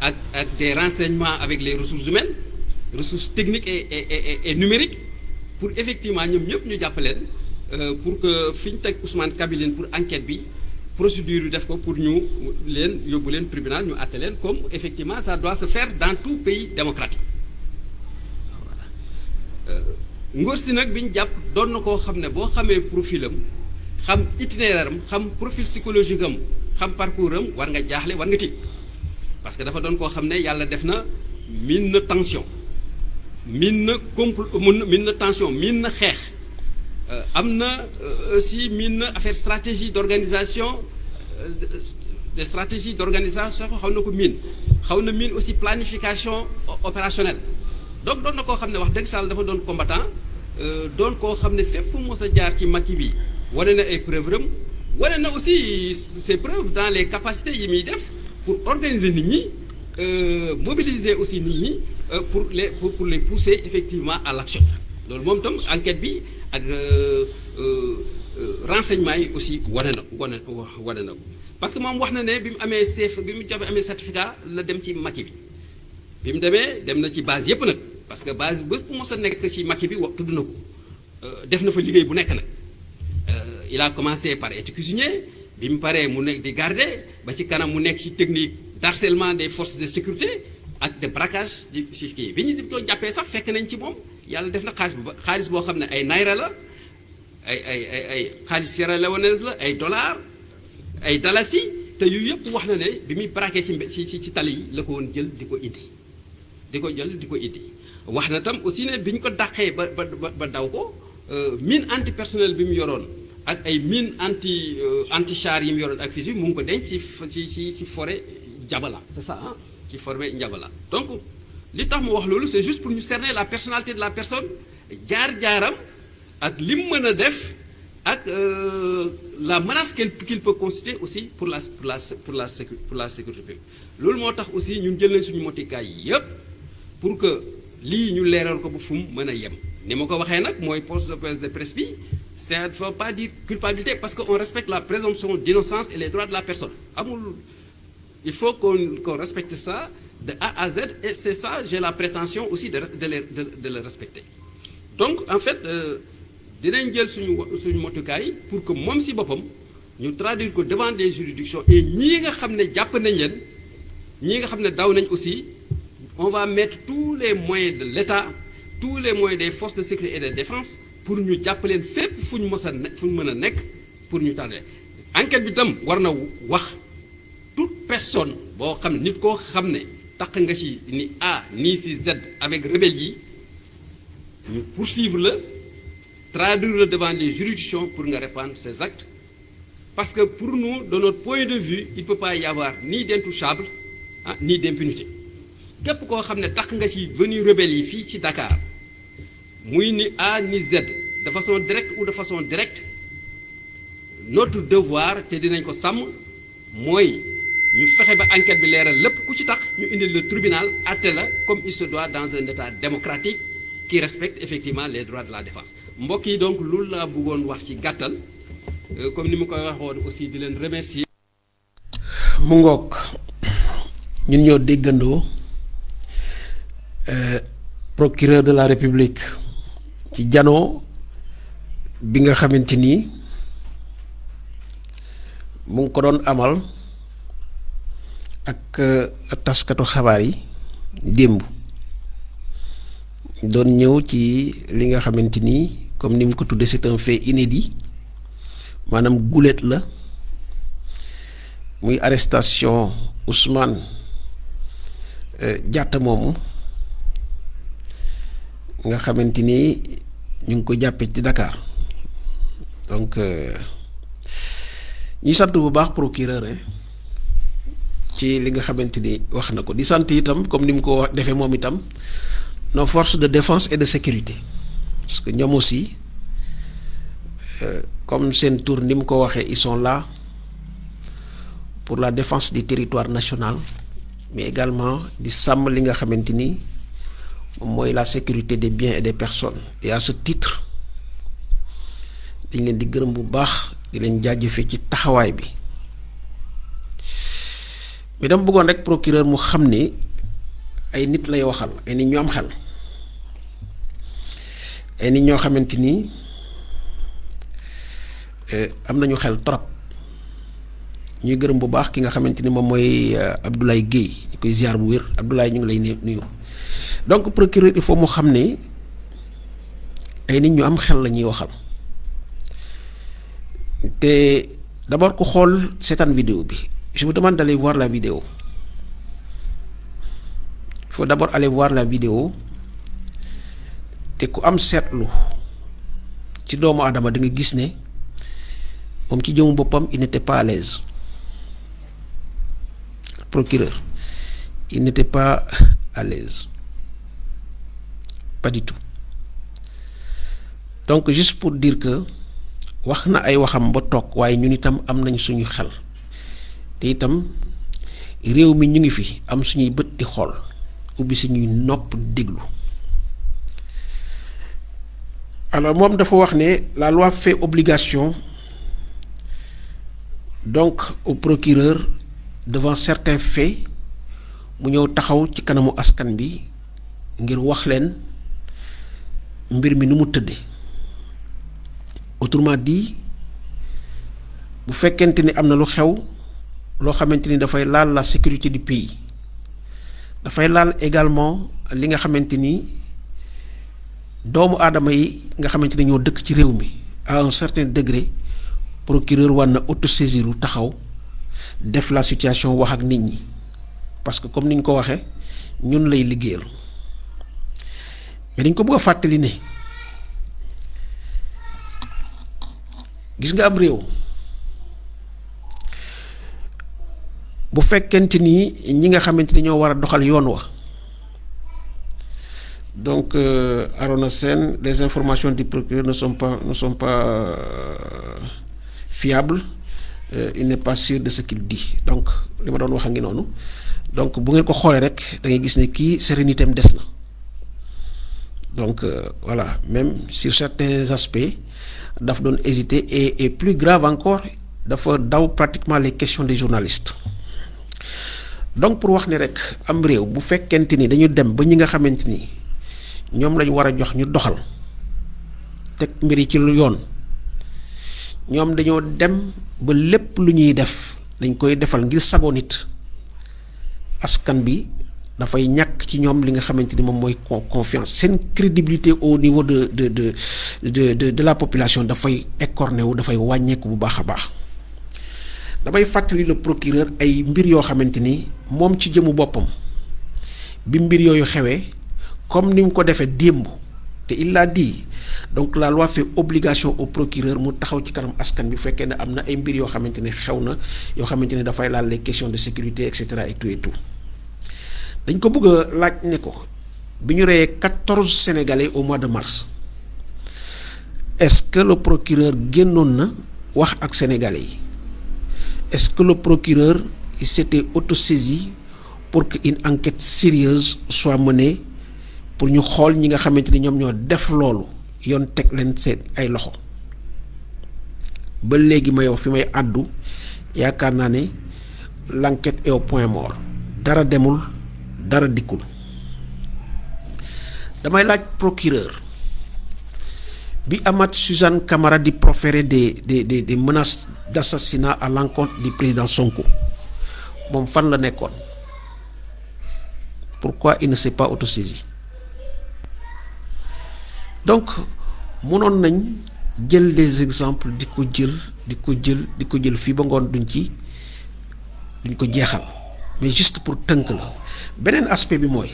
ak des renseignements avec les ressources humaines ressources techniques et numériques pour effectivement ñoom ñëpp ñu jàpp leen pour que fi ñu teg Ousmane Kabiline pour enquête bi procédure yu def ko pour ñu leen yóbbu leen tribunal ñu àtte leen comme effectivement ça doit se faire dans tout pays démocratique voilà ngóor si nag bi ñu jàpp doon na koo xam ne boo xamee profil am xam itinéraire am xam profil psychologique am xam parcours am war nga jaaxle war nga tiit parce que dafa doon koo xam ne yàlla def na miin na tension miin na tension miin na xeex am na aussi miin na affaire stratégie d'organisation des stratégies d'organisation xaw na ko miin xaw na miin aussi planification opérationnelle donc doon na koo xam ne wax dëgg Sall dafa doon combattant doon koo xam ne fépp fu mos a jaar ci Macky bi wane na ay preuves am wane na aussi ses preuves dans les capacités yi muy def pour organiser nit ñi mobiliser aussi nit ñi pour les pousser effectivement à l'action loolu moom tam enquête bi ak renseignement yi aussi wane na ko parce que moom wax na ne bi mu amee bi mu joxe amee certificat la dem ci Macky bi mu demee dem na ci base yépp nag parce que base ba ku mos a nekk ci Macky bi wax tudd na ko def na fa liggéey bu nekk nag il a commencé par être cuisinier bi mu paree mu nekk di garder ba ci kanam mu nekk ci technique d'harcèlement des forces de sécurité ak de braquage di ci kii bi ñu ko jàppee sax fekk nañ ci moom yàlla def na xaalis boo xam ne ay naira la ay xaalis sierra leonaise la ay dollars ay dalasi te yu yëpp wax na ne bi muy braqué ci tali yi la ko woon jël di ko indi wax na tam aussi ne bi ñu ko dàqee ba daw ko mine antipersonnel bi mu yoroon ak ay mine anti char yi mu yoroon ak fusil mu ngi ko denc ci forêt Ndiabala c'est ça ah ci forêt Ndiabala donc li tax mu wax loolu c'est juste pour ñu cerner la personnalité de la personne jaar-jaaram ak li mu mën a def ak la menace qu'il peut constituer aussi pour la sécurité publique loolu moo tax aussi ñun jël nañ suñu motikaay yépp pour que lii ñu leeral ko bu fu mu mën a yem ni ma ko waxee nag mooy poste de presse bi ça ne faut pas dire culpabilité parce que on respecte la présomption d'innocence et les droits de la personne amul il faut qu'on respecte ça de A à Z et c'est ça j'ai la prétention aussi de le respecter donc en fait dinañ jël suñu motukaay pour que moom si boppam ñu traduire ko devant des juridictions et ñii nga xam ne jàpp nañ leen ñii nga xam ne daw nañ aussi on va mettre tous les moyens de l'État tous les moyens des forces de sécurité et de défense pour ñu jàpp leen fépp fu ñu mën a nekk pour ñu tardé enquête bi tam war na wax toute personne boo xam ne nit koo xam ne tax nga ci ni A ni ci Z avec rebelle yi ñu poursuivre le traduire le devant les juridictions pour nga répandre ces actes parce que pour nous de notre point de vue il peut pas y avoir ni d'intouchable ni d'impunité képp koo xam ne tax nga ci venue rebelle yi fii ci Dakar muy ni A ni Z de façon directe ou de façon directe notre devoir te dinañ ko sàmm mooy ñu fexe ba enquête bi leeral lépp ku ci tax ñu indil le tribunal àtte la comme il se doit dans un état démocratique qui respecte effectivement les droits de la défense mbokk yi donc loolu laa bëggoon wax ci gàttal comme ni ma koy waxoon aussi di leen remercier. mu ngoog ñun ñoo déggandoo procureur de la République ci janoo bi nga xamante ni mu ngi ko doon amal ak taskatu xabaar yi démb doon ñëw ci li nga xamante ni comme ni mu ko tuddee c'est un fait inédit maanaam guléet la muy arrestation Ousmane Diatta moomu nga xamante ni ñu ngi ko jàppee ci Dakar donc ñuy sant bu baax procureur ci li nga xamante ni wax na ko di sant itam comme ni mu ko defee moom itam nos forces de défense et de sécurité parce que ñoom aussi comme seen tour ni mu ko waxee ils sont là pour la défense du territoire national mais également di sàmm li nga xamante ni mooy la sécurité des biens et des personnes et à ce titre dañ leen di gërëm bu baax di leen jaajëfee ci taxawaay bi mais dama bëggoon rek procureur mu xam ni ay nit lay waxal ay nit ñu am xel ay nit ñoo xamante ni am nañu xel trop ñuy gërëm bu baax ki nga xamante ni moom mooy Abdoulaye Guèye ñu koy ziar bu wér Abdoulaye ñu ngi lay nuyu donc procureur il faut mu xam ne ay nit ñu am xel la ñuy waxal te d'abord ku xool seetaan vidéo bi je vous demande d'aller voir la vidéo il faut d'abord aller voir la vidéo te ku am seetlu ci doomu aadama da nga gis ne moom ci jëmu boppam il n'était pas à l'aise procureur il n'était pas à l'aise pas du tout donc juste pour dire que wax na ay waxam ba toog waaye ñun itam am nañ suñu xel te itam réew mi ñu ngi fi am suñuy bët di xool ubbi suñuy nopp déglu alors moom dafa wax ne la loi fait obligation donc au procureur devant certains faits mu ñëw taxaw ci kanamu askan bi ngir wax leen mbir mi nu mu tëdde autrement dit bu fekkente ni am na lu xew loo xamante ni dafay laal la sécurité du pays dafay laal également li nga xamante ni doomu aadama yi nga xamante ni ñoo dëkk ci réew mi à un certain degré procureur war na autosaisir taxaw def la situation wax ak nit ñi parce que comme ni ñu ko waxee ñun lay liggéeyal mais dañ ko bëgg a fàttali ne gis nga am réew bu fekkente ni ñi nga xamante ni ñoo war a doxal yoon wa donc Arona Sène les informations du procureur ne sont pas fiables il n'est pas sûr de ce qu'il dit donc li ma doon wax a ngi noonu donc bu ngeen ko xoolee rek da ngay gis ne kii sérénité am des na donc voilà même sur certains aspects daf doon hésiter et plus grave encore dafa daw pratiquement les questions des journalistes donc pour wax ne rek am réew bu fekkente ni dañu dem ba ñi nga xamante ni ñoom lañu war a jox ñu doxal teg mbir yi ci lu yoon ñoom dañoo dem ba lépp lu ñuy def dañ koy defal ngir sagoo nit askan bi dafay ñàkk ci ñoom li nga xamante ni moom mooy confiance seen crédibilité au niveau de la population dafay écorné wu dafay wàññeeku bu baax a baax. damay fàttali le procureur ay mbir yoo xamante ni moom ci jëmu boppam bi mbir yooyu xewee comme ni mu ko defee démb te il l'a dit donc la loi fait obligation au procureur mu taxaw ci kanam askan bi bu fekkee ne am na ay mbir yoo xamante ni xew na yoo xamante ni dafay laal les questions de sécurité et cetera et tout dañ ko bëgg a laaj ne ko bi ñu reyee 14 Sénégalais au mois de mars est-ce que le procureur génnoon na wax ak Sénégalais yi. Est-ce que le procureur s'était autosaisi pour qu'une enquête sérieuse soit menée pour ñu xool ñi nga xamante ni ñoom ñoo def loolu yoon teg leen seen ay loxo ba léegi may wax fi may àddu yaakaar naa ne l'enquête est au point mort dara demul dara dikkul damay laaj procureur bi Amath Suzanne Camara di proférer des menaces d'assassinat à l'encontre du président Sonko moom fan la nekkoon pourquoi il ne s'est pas autosaisi donc mënoon nañ jël des exemples di ko jël fii ba ngoon duñ ko jeexal mais juste pour tënk la beneen aspect bi mooy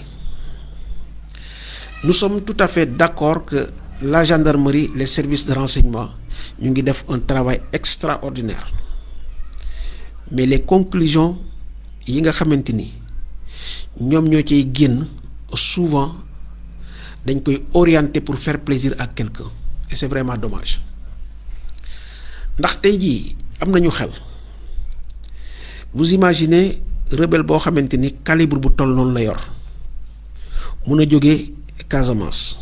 nous sommes tout à fait d'accord que la gendarmerie les services de renseignement ñu ngi def un travail extraordinaire mais les conclusions yi nga xamante ni ñoom ñoo ciy génn souvent dañ koy orienter pour faire plaisir à quelqu'un et c'est vraiment dommage ndax tey jii am nañu xel vous imaginez rebelle boo xamante ni calibre bu toll noonu la yor mun a jógee Casamance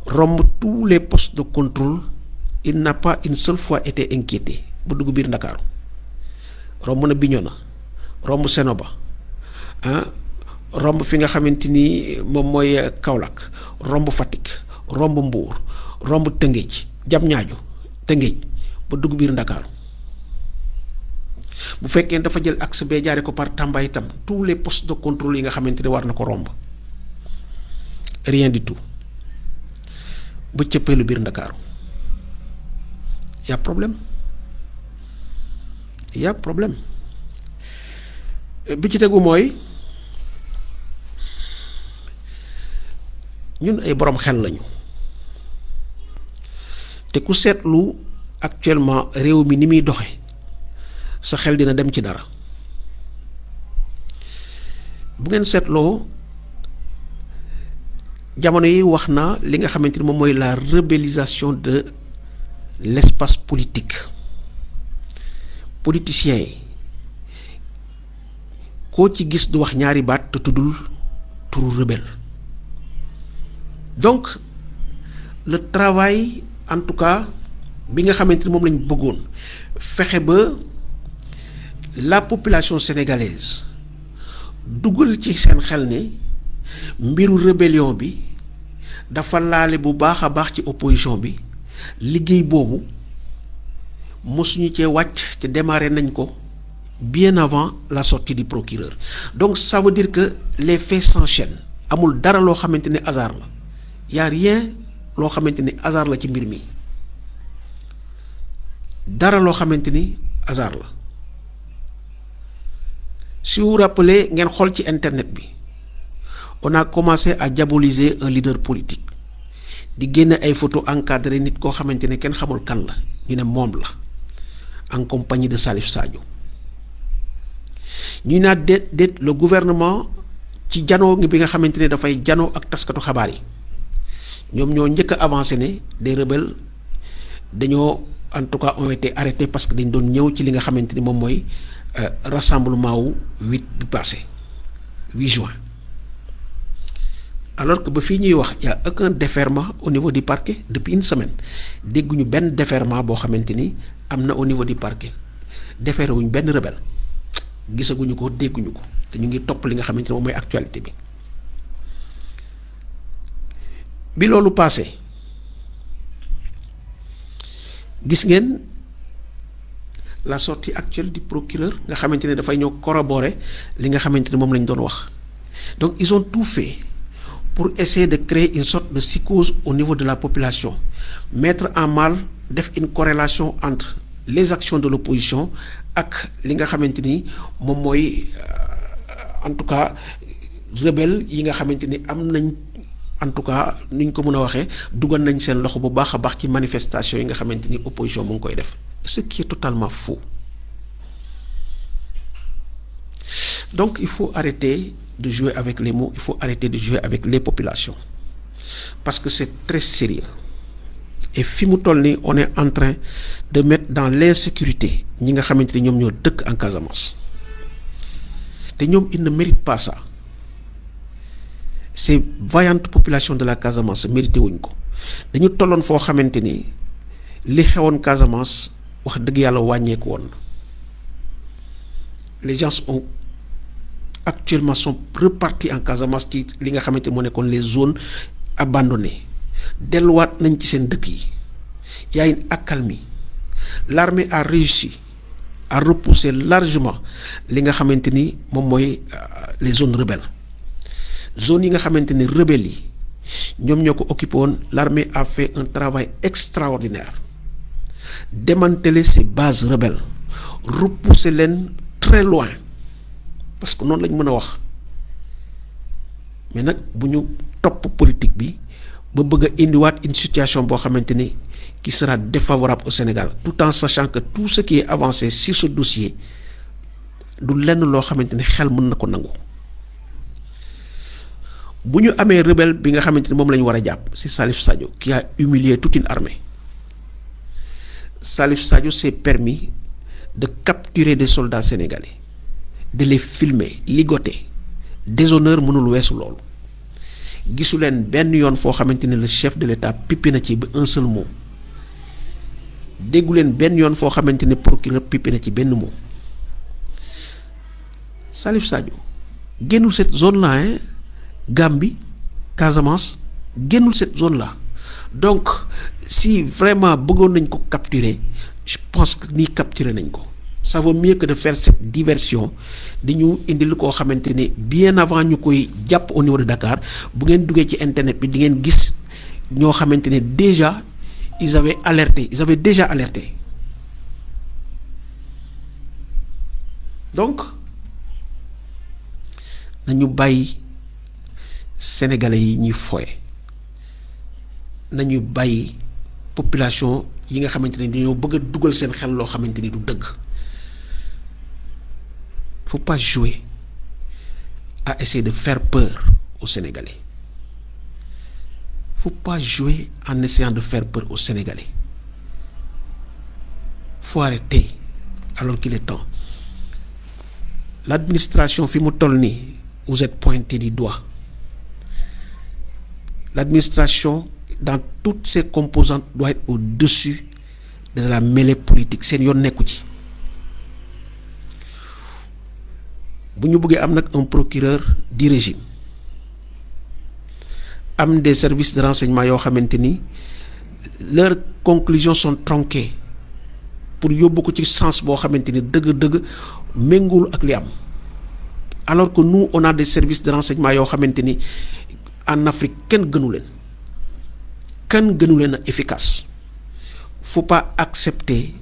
romb tous les postes de contrôle il n'a pas une seule fois été inquiété bu dugg biir Ndakaaru romb na Bignona romb Sénoba romb fi nga xamante ni moom mooy Kaolack romb Fatick romb Mbour romb Tëngéej Diamniadio Tëngéej ba dugg biir Ndakaaru bu fekkee dafa jël axe bee jaare ko par Tamba itam tous les postes de contrôle yi nga xamante ni war na ko romb rien du tout ba cëppeelu biir Ndakaaru y a problème bi ci tegu mooy ñun ay borom xel lañu te ku seetlu actuellement réew mi ni muy doxe sa xel dina dem ci dara bu ngeen seetloo jamono yi wax na li nga xamante ni moom mooy la rebellisation de l'espace politique politiciens yi koo ci gis du wax ñaari baat te tuddul turu rebelle donc le travail en tout cas bi nga xamante ni moom lañ bëggoon fexe ba la population sénégalaise dugal ci seen xel ne mbiru rébellion bi dafa laale bu baax a baax ci opposition bi liggéey boobu mosuñu cee wàcc te démarré nañ ko bien avant la sortie du procureur donc ça veut dire que les faits s'enchaînent amul dara loo xamante ne hasard la y a rien loo xamante ni hasard la ci mbir mi dara loo xamante ni hasard la si vous vous rappelez ngeen xool ci internet bi on a commencé à diaboliser un leader politique di génne ay photos encadrées nit koo xamante ne kenn xamul kan la ñu ne moom la en compagnie de Salif Sadio ñuy naa déet le gouvernement ci janoo bi nga xamante ne dafay janoo ak taskatu xabaar yi ñoom ñoo njëkk a avancé ne des rebelles dañoo en tout cas ont été arrêtés parce que dañ doon ñëw ci li nga xamante ni moom mooy rassemblement wu 8 bi passé 8 juin alors que ba fii ñuy wax y a aucun déferment au niveau du parquet depuis une semaine dégguñu benn déferment boo xamante ni am na au niveau du parquet déféré wuñ benn rebelle gisaguñu ko dégguñu ko te ñu ngi topp li nga xamante ni moom mooy actualité bi loolu passé gis ngeen la sortie actuelle du procureur nga xamante ne dafay ñëw corroborer li nga xamante ne moom lañ doon wax. Donc ils ont tout fait pour essayer de créer une sorte de psychose au niveau de la population, mettre en mal, def une corrélation entre les actions de l'opposition ak li nga xamante ni moom mooy en tout cas rebelle yi nga xamante ni am nañ en tout cas ni ñu ko mën a waxee dugal nañ seen loxo bu baax a baax ci manifestation yi nga xamante ni opposition mu ngi koy def, ce qui est totalement faux. Donc il faut arrêter de jouer avec les mots, il faut arrêter de jouer avec les populations parce que c'est très sérieux. Et fi mu toll nii on est en train de mettre dans l'insécurité ñi nga xamante ni ñoom ñoo dëkk en Casamance te ñoom ils ne méritent pas ça. Ces vaillantes populations de la Casamance mérité wuñ ko. Dañu tolloon foo xamante ni li xewoon Casamance wax dëgg yàlla wàññeeku woon. Les gens ont actuellement sont repartis en Casamance ci li nga xamante moo nekkoon les zones abandonnées. Delluwaat nañ ci seen dëkk yi. Il y a une accalmie. L'armée a réussi à repousser largement li nga xamante ni moom mooy les zones rebelles. Zones yi nga xamante ni rebelles yi ñoom ñoo ko occupé woon, l'armée a fait un travail extraordinaire. Démanteler ces bases rebelles, repousser leen très loin parce que noonu lañ mën a wax mais nag bu ñu topp politique bi ba bëgg a indiwaat une situation boo xamante ni qui sera défavorable au Sénégal tout en sachant que tout ce qui est avancé sur ce dossier du lenn loo xamante ni xel mën na ko nangu. Bu ñu amee rebelle bi nga xamante ni moom la ñu war a jàpp c'est Salif Sadio qui a humilié toute une armée. Salif Sadio s'est permis de capturer des soldats sénégalais, de les filmer, ligoter. Déshonneur mënul weesu loolu. Gisu leen benn yoon foo xamante ni le chef de l'État pippé na ci ba un seul mot. Déggu leen benn yoon foo xamante ni procureur pippé na ci benn mot. Salif Sadio génnul cette zone là hein. Gambie, Casamance génnul cette zone là. Donc si vraiment bëggoon nañ ko capturer, je pense que nii capturer nañ ko. Ça vaut mieux que de faire cette diversion di ñu indil koo xamante ne bien avant ñu koy jàpp au niveau de Dakar bu ngeen duggee ci internet bi di ngeen gis ñoo xamante ne déjà ils avaient déjà alerté. Donc nañu bàyyi sénégalais yi ñuy foye, nañu bàyyi population yi nga xamante ne dañoo bëgg a dugal seen xel loo xamante ni du dëgg. Faut pas jouer à essayer de faire peur aux Sénégalais. Faut pas jouer en essayant de faire peur aux Sénégalais. Faut arrêter alors qu'il est temps. L'administration fi mu toll nii vous êtes pointé du doigt. L'administration dans toutes ses composantes doit être au-dessus de la mêlée politique. Seen yoon nekku ci. Bu ñu bëggee am nag un procureur du régime am des services de renseignement yoo xamante ni leurs conclusions sont tronquées pour yóbbu ko ci sens boo xamante ni dëgg-dëgg méngul ak li am alors que nous on a des services de renseignement yoo xamante ni en Afrique kenn gënu leen a efficace. Faut pas accepter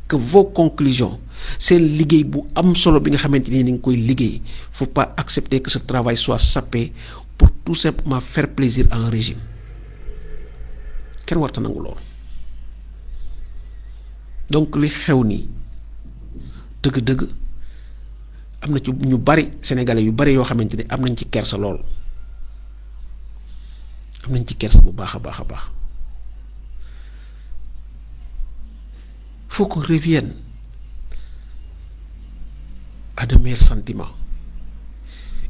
que vos conclusions seen liggéey bu am solo bi nga xamante ni ngi koy liggéey, faut pas accepter que ce travail soit sapé pour tout simplement faire plaisir à un régime. Kenn warta nangu loolu. Donc li xew ni dëgg-dëgg am na ci ñu bari sénégalais yu bari yoo xamante ni am nañ ci kersa lool. Am nañ ci kersa bu baax a baax a baax. Faut qu'on revienne à de meilleurs sentiments.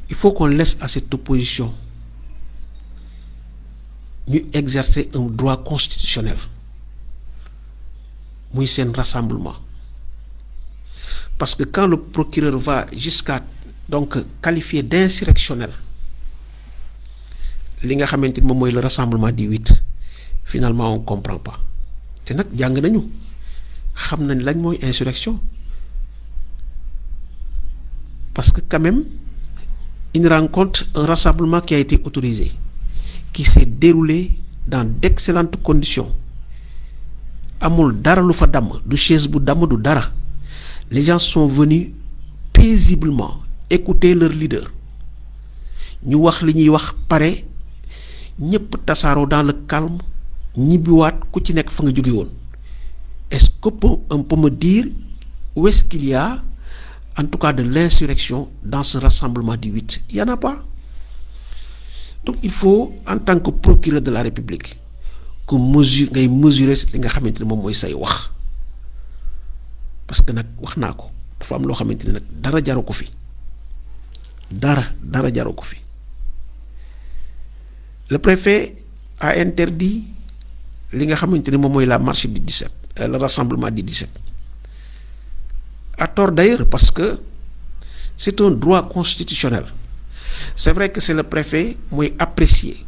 Il faut qu'on laisse à cette opposition ñu exercer un droit constitutionnel muy seen rassemblement. Parce que quand le procureur va jusqu'à donc qualifier d'insurrectionnel li nga xamante ni moom mooy le rassemblement du 8, finalement on comprend pas. Te nag jàng nañu xam nañ lañ mooy insurrection parce que quand même une rencontre, un rassemblement qui a été autorisé, qui s'est déroulé dans d'excellentes conditions. Amul dara lu fa damm, du chaise bu damm du dara. Les gens sont venus paisiblement écouter leur leader. Ñu wax li ñuy wax pare ñëpp tasaaroo dans le calme ñibbiwaat ku ci nekk fa nga jóge woon. Est-ce qu'on peut me dire où est-ce qu'il y a en tout cas de l'insurrection dans ce rassemblement du 8? Il n'y en a pas. Donc il faut, en tant que procureur de la République, que ngay mesurer li nga xamante ne moom mooy say wax parce que nag wax naa ko dafa am loo xamante ne nag dara jaru ko fi dara jaru ko fi. Le préfet a interdit li nga xamante ne moom mooy la marche du 17, le rassemblement du 17. À tort d'ailleurs parce que c'est un droit constitutionnel. C'est vrai que c'est le préfet mooy apprécier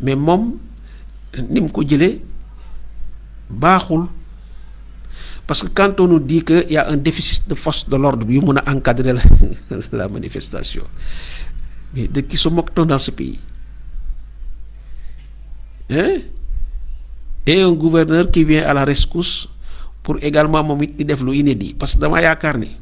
mais moom ni mu ko jëlee baaxul parce que quand on nous dit que y a un déficit de force de l'ordre yu mën a encadrer la manifestation, mais de qui se moque-t-on dans ce pays? Hein? Et un gouverneur qui vient à la rescousse pour également moom it di def lu inédit parce que dama yaakaar ni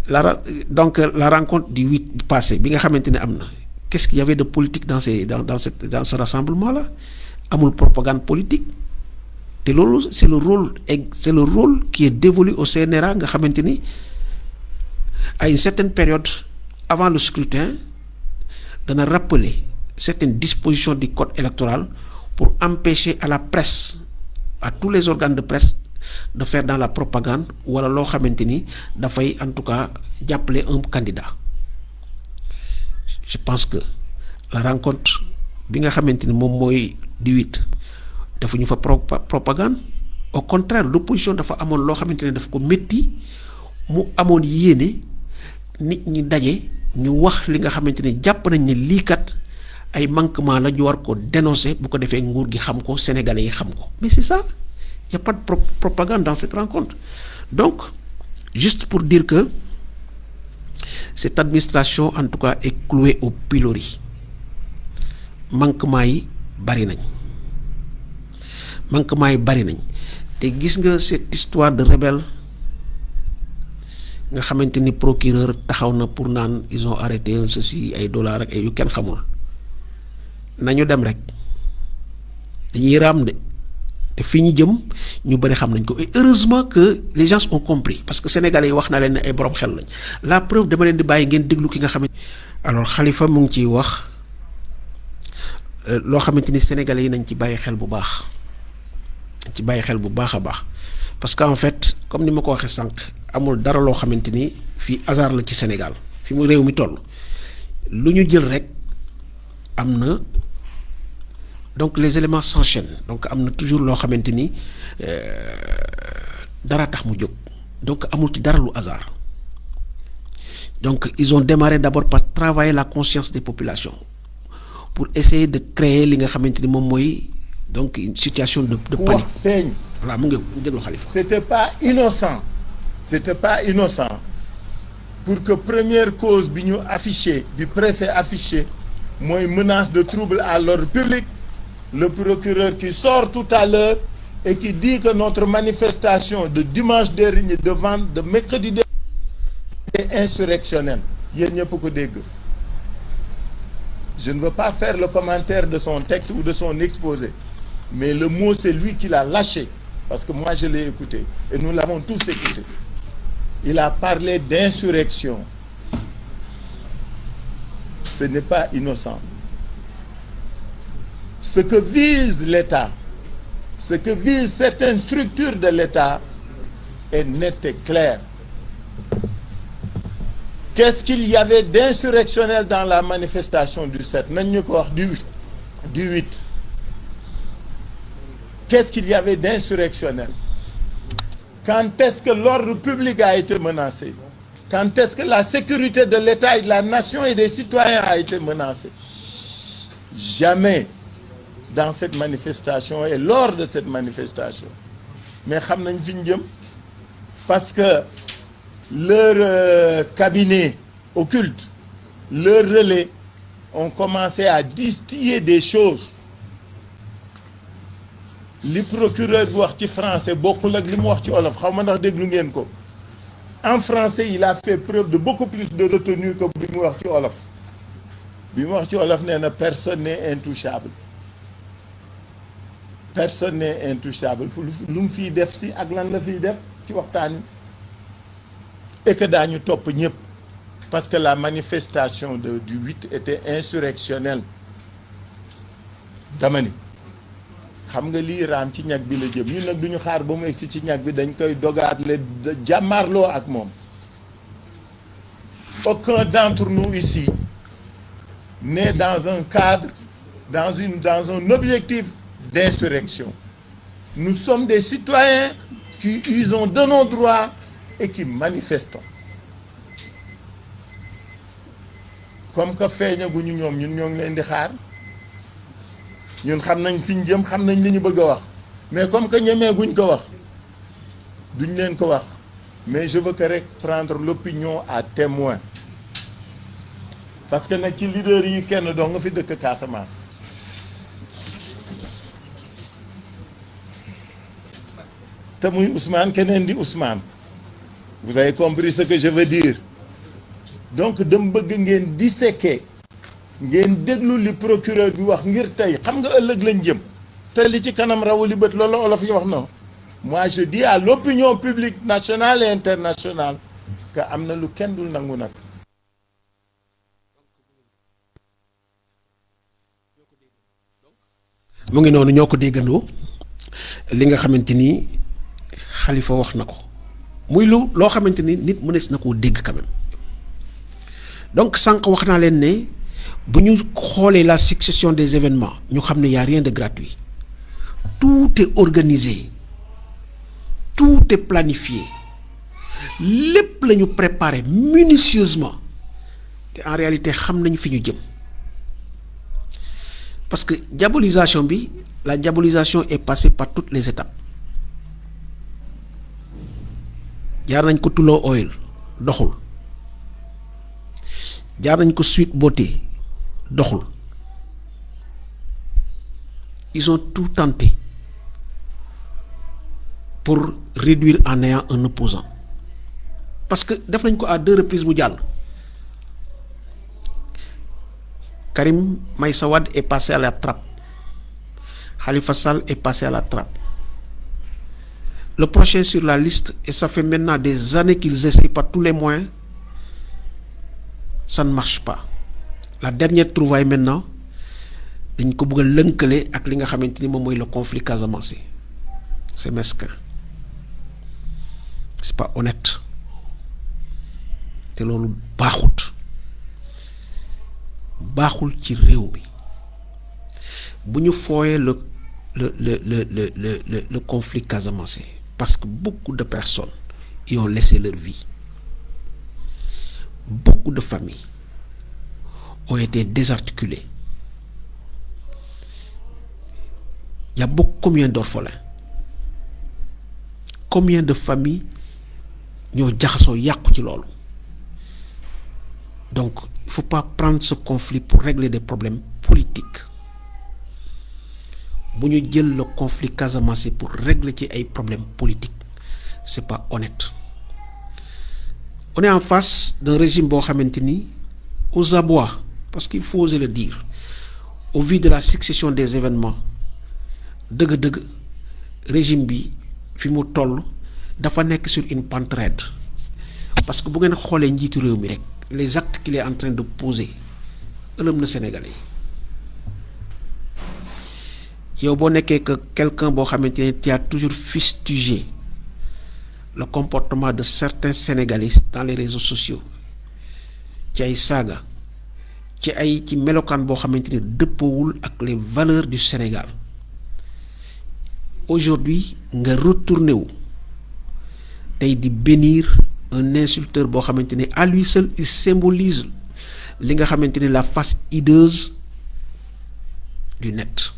la rencontre du 8 passé bi nga xamante ne am na, qu'est-ce qu'il y avait de politique dans ce rassemblement là? Amul propagande politique te loolu c'est le rôle qui est dévolu au CNRA nga xamante ni à une certaine période avant le scrutin dana rappeler certaines dispositions du code électoral pour empêcher à la presse, à tous les organes de presse de faire dans la propagande wala loo xamante ni dafay en tout cas jàppale un candidat. Je pense que la rencontre bi nga xamante ni moom mooy du 8 defuñu fa propagande, au contraire l'opposition dafa amoon loo xamante ne daf ko métti mu amoon yéene nit ñi daje ñu wax li nga xamante ne jàpp nañ ne lii kat ay manquement la ñu war ko dénoncer bu ko defee nguur gi xam ko, sénégalais yi xam ko. Mais c'est ça, il n'y a pas de propagande dans cette rencontre. Donc juste pour dire que cette administration en tout cas est clouée au pilori. Manquement yi bari nañ te gis nga cette histoire de rebelle nga xamante ni procureur taxaw na pour naan ils ont arrêté un ceci ay dollars ak ay yu kenn xamul nañu dem rek dañuy raam de te fi ñu jëm ñu bari xam nañ ko et heureusement que les gens ont compris parce que sénégalais yi wax na leen ne ay borom xel lañ. La preuve dama leen di bàyyi ngeen déglu ki nga xamante. Alors Khalifa mu ngi ciy wax loo xamante ni sénégalais yi nañ ci bàyyi xel bu baax a baax parce que en fait comme ni ma ko waxee sànq amul dara loo xamante ni fii hasard la ci Sénégal fi mu réew mi toll lu ñu jël rek am na donc les éléments s'enchaînent donc am na toujours loo xamante ni dara tax mu jóg donc amul ci dara lu hasard donc ils ont démarré d'abord par travailler la conscience des populations pour essayer de créer li nga xamante ni moom mooy donc une situation de panique. Voilà mu ngi déglu Khalifa. C'était pas innocent pour que première cause bi ñu affiché bi préfet affiché mooy menace de trouble à l'ordre public, le procureur qui sort tout à l'heure et qui dit que notre manifestation de dimanche dernier de mercredi dernier est insurrectionnelle. Yéen ñëpp ko dégg. Je ne veux pas faire le commentaire de son texte ou de son exposé, mais le mot c'est lui qui l'a lâché parce que moi je l'ai écouté et nous l'avons tous écouté. Il a parlé d'insurrection. Ce n'est pas innocent. Ce que vise l'État, ce que visent certaines structures de l'État est net et clair. Qu'est-ce qu'il y avait d'insurrectionnel dans la manifestation du 7? Nañ ñu ko wax du 8. Qu'est-ce qu'il y avait d'insurrectionnel? Quand est-ce que l'ordre public a été menacé? Quand est-ce que la sécurité de l'État et de la nation et des citoyens a été menacée? Jamais. dans cette manifestation et lors de cette manifestation mais xam nañ fi ñu jëm parce que leur cabinet occulte, leur relais ont commencé à distiller des choses. li procureur bi wax ci français bokkul ak li mu wax ci wolof xaw ma ndax déglu ngeen ko en français il a fait preuve de beaucoup plus de retenue que bi mu wax ci wolof bi mu wax ci wolof nee na personne n'est intouchable personne n'est intouchable lu mu fiy def si ak lan la fiy def ci waxtaan et que daañu topp ñëpp parce que la manifestation du 8 était insurrectionnelle dama ni xam nga lii raam ci ñag bi la jëm ñun nag duñu xaar ba mu egsi ci ñag bi dañ koy dogaat le jàmmaarloo ak moom aucun d'entre nous ici n'est dans un cadre dans un objectif d'insurrection. Nous sommes des citoyens qui usons de nos droits et qui manifestons. Comme que feeñaguñu ñoom ñun ñoo ngi leen di xaar ñun xam nañ fi ñu jëm xam nañ li ñu bëgg a wax mais comme que ñemeeguñ ko wax duñ leen ko wax mais je veux que rek prendre l'opinion à témoin parce que nag ci leader yi kenn doo nga fi dëkk Casamance. te muy Ousmane keneen di Ousmane vous avez compris ce que je veux dire donc dama bëgg ngeen disséquer ngeen déglu li procureur bi wax ngir tey xam nga ëllëg lañ jëm te li ci kanam rawu li bët loolu olof yi wax non moi je dis à l'opinion publique nationale et internationale que am na lu kenn dul nangu nag. mu ngi noonu ñoo ko déggandoo li nga xamante ni Khalifa wax na ko muy loo xamante ni nit mënees na koo dégg quand même donc sànq wax naa leen ne bu ñu xoolee la succession des événements ñu xam ne y a rien de gratuit tout est organisé tout est planifié lépp la ñu préparé minutieusement te en réalité xam nañ fi ñu jëm parce que diabolisation bi la diabolisation est passée par toutes les étapes jaar nañ ko Tullow Oil doxul jaar nañ ko Sweet Beauté doxul ils ont tout tenté pour réduire en néant un opposant parce que def nañ ko à 2 reprises mu jàll. Karim Meïssa Wade est passé à la trappe Khalifa Sall est passé à la trappe le prochain sur la liste et ça fait maintenant des années qu'ils essaient par tous les moyens ça ne marche pas la dernière trouvaille maintenant dañ ko bëgg a lënkale ak li nga xamante ni moom mooy le conflit casamançais c'est mesquin c'est pas honnête te loolu baaxul ci réew mi bu ñu fooyee le conflit casamançais parce que beaucoup de personnes y ont laissé leur vie beaucoup de familles ont été désarticulées il y a combien d'orphelins combien de familles ñoo jaxasoo yàqu ci loolu donc il faut pas prendre ce conflit pour régler des problèmes politiques bu ñu jël le conflit casamançais pour régler ci ay problèmes politiques c'est pas honnête on est en face d'un régime boo xamante ni aux abois parce qu'il faut oser le dire au vu de la succession des événements dëgg-dëgg régime bi fi mu toll dafa nekk sur une pente raide parce que bu ngeen xoolee njiitu réew mi rek les actes qu'il est en train de poser ëlëm na Sénégalais yi yow boo nekkee que quelqu'un boo xamante ne tu as toujours fustigé le comportement de certains Sénégalais dans les réseaux sociaux ci ay saaga ci melokaan boo xamante ne dëppawul ak les valeurs du Sénégal aujourd'hui nga retourné wu tey di bénir un insulteur boo xamante ne à lui seul il symbolise li nga xamante ne la face hideuse du net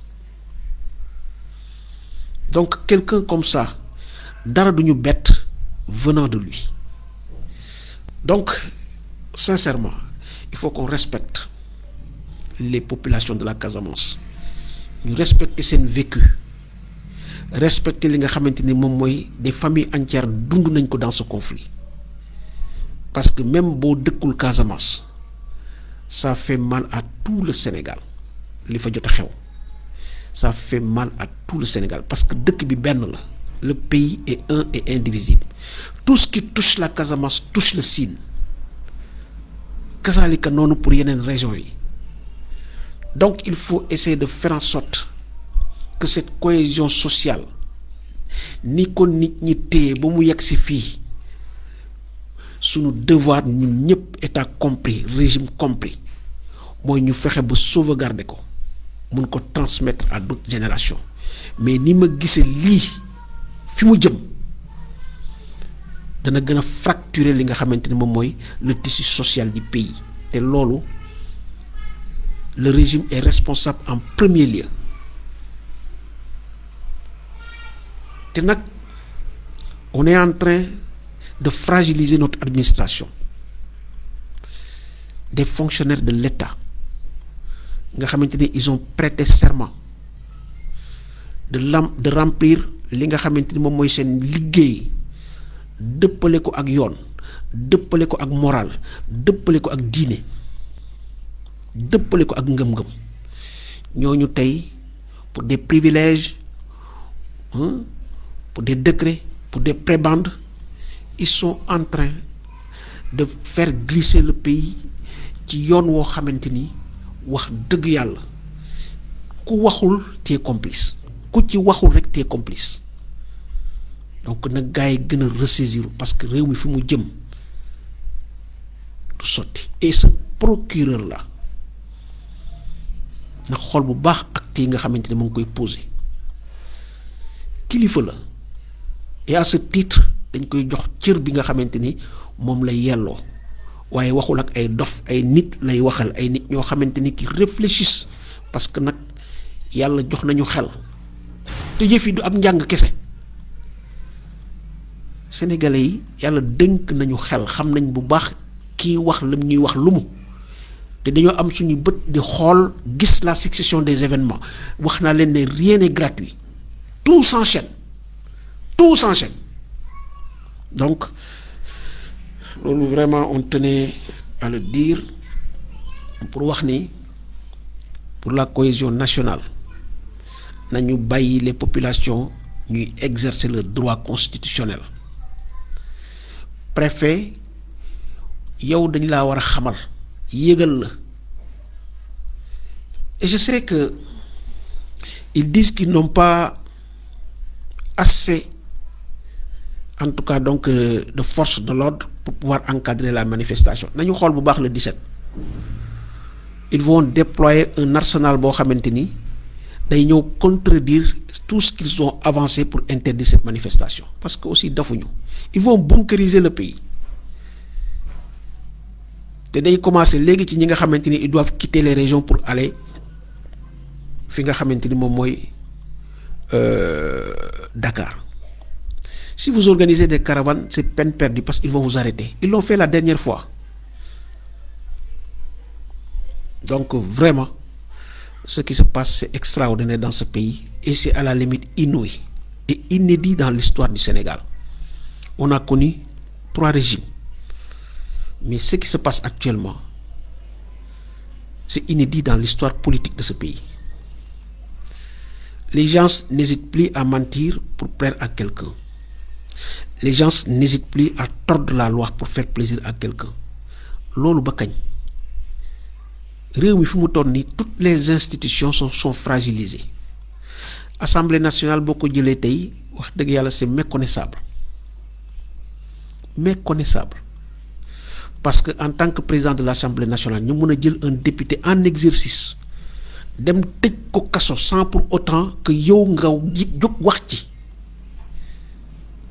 Donc quelqu'un comme ça dara duñu bett venant de lui. Donc sincèrement il faut qu'on respecte les populations de la Casamance, ñu respecter seen vécu, respecter li nga xamante ni moom mooy des familles entières dund nañ ko dans ce conflit. Parce que même boo dëkkul Casamance ça fait mal à tout le Sénégal li fa jot a xew ça fait mal à tout le Sénégal parce que dëkk bi benn la, le pays est un et indivisible. Tout ce qui touche la Casamance touche le Sine, kasaalika noonu pour yeneen régions yi. Donc il faut essayer de faire en sorte que cette cohésion sociale ni ko nit ñi téye ba mu yegg si fii, sunu devoir ñun ñëpp état compris régime compris mooy ñu fexe ba sauvegarder ko mun ko transmettre à d'autres générations. Mais ni ma gisee lii fi mu jëm dana gën a fracturer li nga xamante ni moom mooy le tissu social du pays, te loolu le régime est responsable en premier lieu. te nag on est en train de fragiliser notre administration. Des fonctionnaires de l'État nga xamante ni ils ont prêté serment de remplir li nga xamante ni moom mooy seen liggéey dëppale ko ak yoon, dëppale ko ak moral, dëppale ko ak diine, dëppale ko ak ngëm-ngëm. ñooñu tey pour des privilèges, pour des décrets, pour des prébendes, ils sont en train de faire glisser le pays ci yoon woo xamante ni wax dëgg yàlla ku waxul t'es complice, ku ci waxul rek t'es complice. Donc nag gars yi gën a ressaisir parce que réew mi fi mu jëm du sotti. Et ce procureur là na xool bu baax acte yi nga xamante ni mu ngi koy poser. Kilifa la et à ce titre dañ koy jox cër bi nga xamante ni moom lay yelloo, waaye waxul ak ay dof, ay nit lay waxal, ay nit ñoo xamante ni qui réfléchissent, parce que nag yàlla jox nañu xel te yëf yi du ab njàng kese. Sénégalais yi yàlla dénk nañu xel, xam nañ bu baax kii wax lam ñuy wax lu mu, te dañoo am suñu bët di xool gis la succession des événements. wax naa leen ne rien n'est gratuit, tout s'enchaîne, tout s'enchaîne. Donc loolu vraiment on tenait à le dire pour wax ni pour la cohésion nationale nañu bàyyi les populations ñuy exercer leur droit constitutionnel. Préfet yow dañ laa war a xamal yégal la. Et je sais que ils disent qu'ils n'ont pas assez, en tout cas donc de force de l'ordre pour pouvoir encadrer la manifestation. Nañu xool bu baax le 17. Ils vont déployer un arsenal boo xamante ni day ñëw contredire tout ce qu'ils ont avancé pour interdire cette manifestation. Parce que aussi dafuñu. Ils vont bunkériser le pays. te day commencer léegi ci ñi nga xamante ni ils doivent quitter les régions pour aller fi nga xamante ni moom mooy Dakar. Si vous organisez des caravanes, c'est peine perdue parce qu'ils vont vous arrêter. Ils l'ont fait la dernière fois. Donc vraiment, ce qui se passe, c'est extraordinaire dans ce pays et c'est à la limite inouï et inédit dans l'histoire du Sénégal. On a connu 3 régimes. Mais ce qui se passe actuellement, c'est inédit dans l'histoire politique de ce pays. Les gens n'hésitent plus à mentir pour plaire à quelqu'un. Les gens n'hésitent plus à tordre la loi pour faire plaisir à quelqu'un. Loolu ba kañ réew mi fi mu toll nii toutes les institutions sont fragilisées. Assemblée nationale boo ko jëlee tey wax dëgg yàlla c'est méconnaissable. Méconnaissable. Parce que en tant que président de l'Assemblée nationale ñu mën a jël un député en exercice dem tëj ko kaso sans pour autant que yow nga jóg wax ci.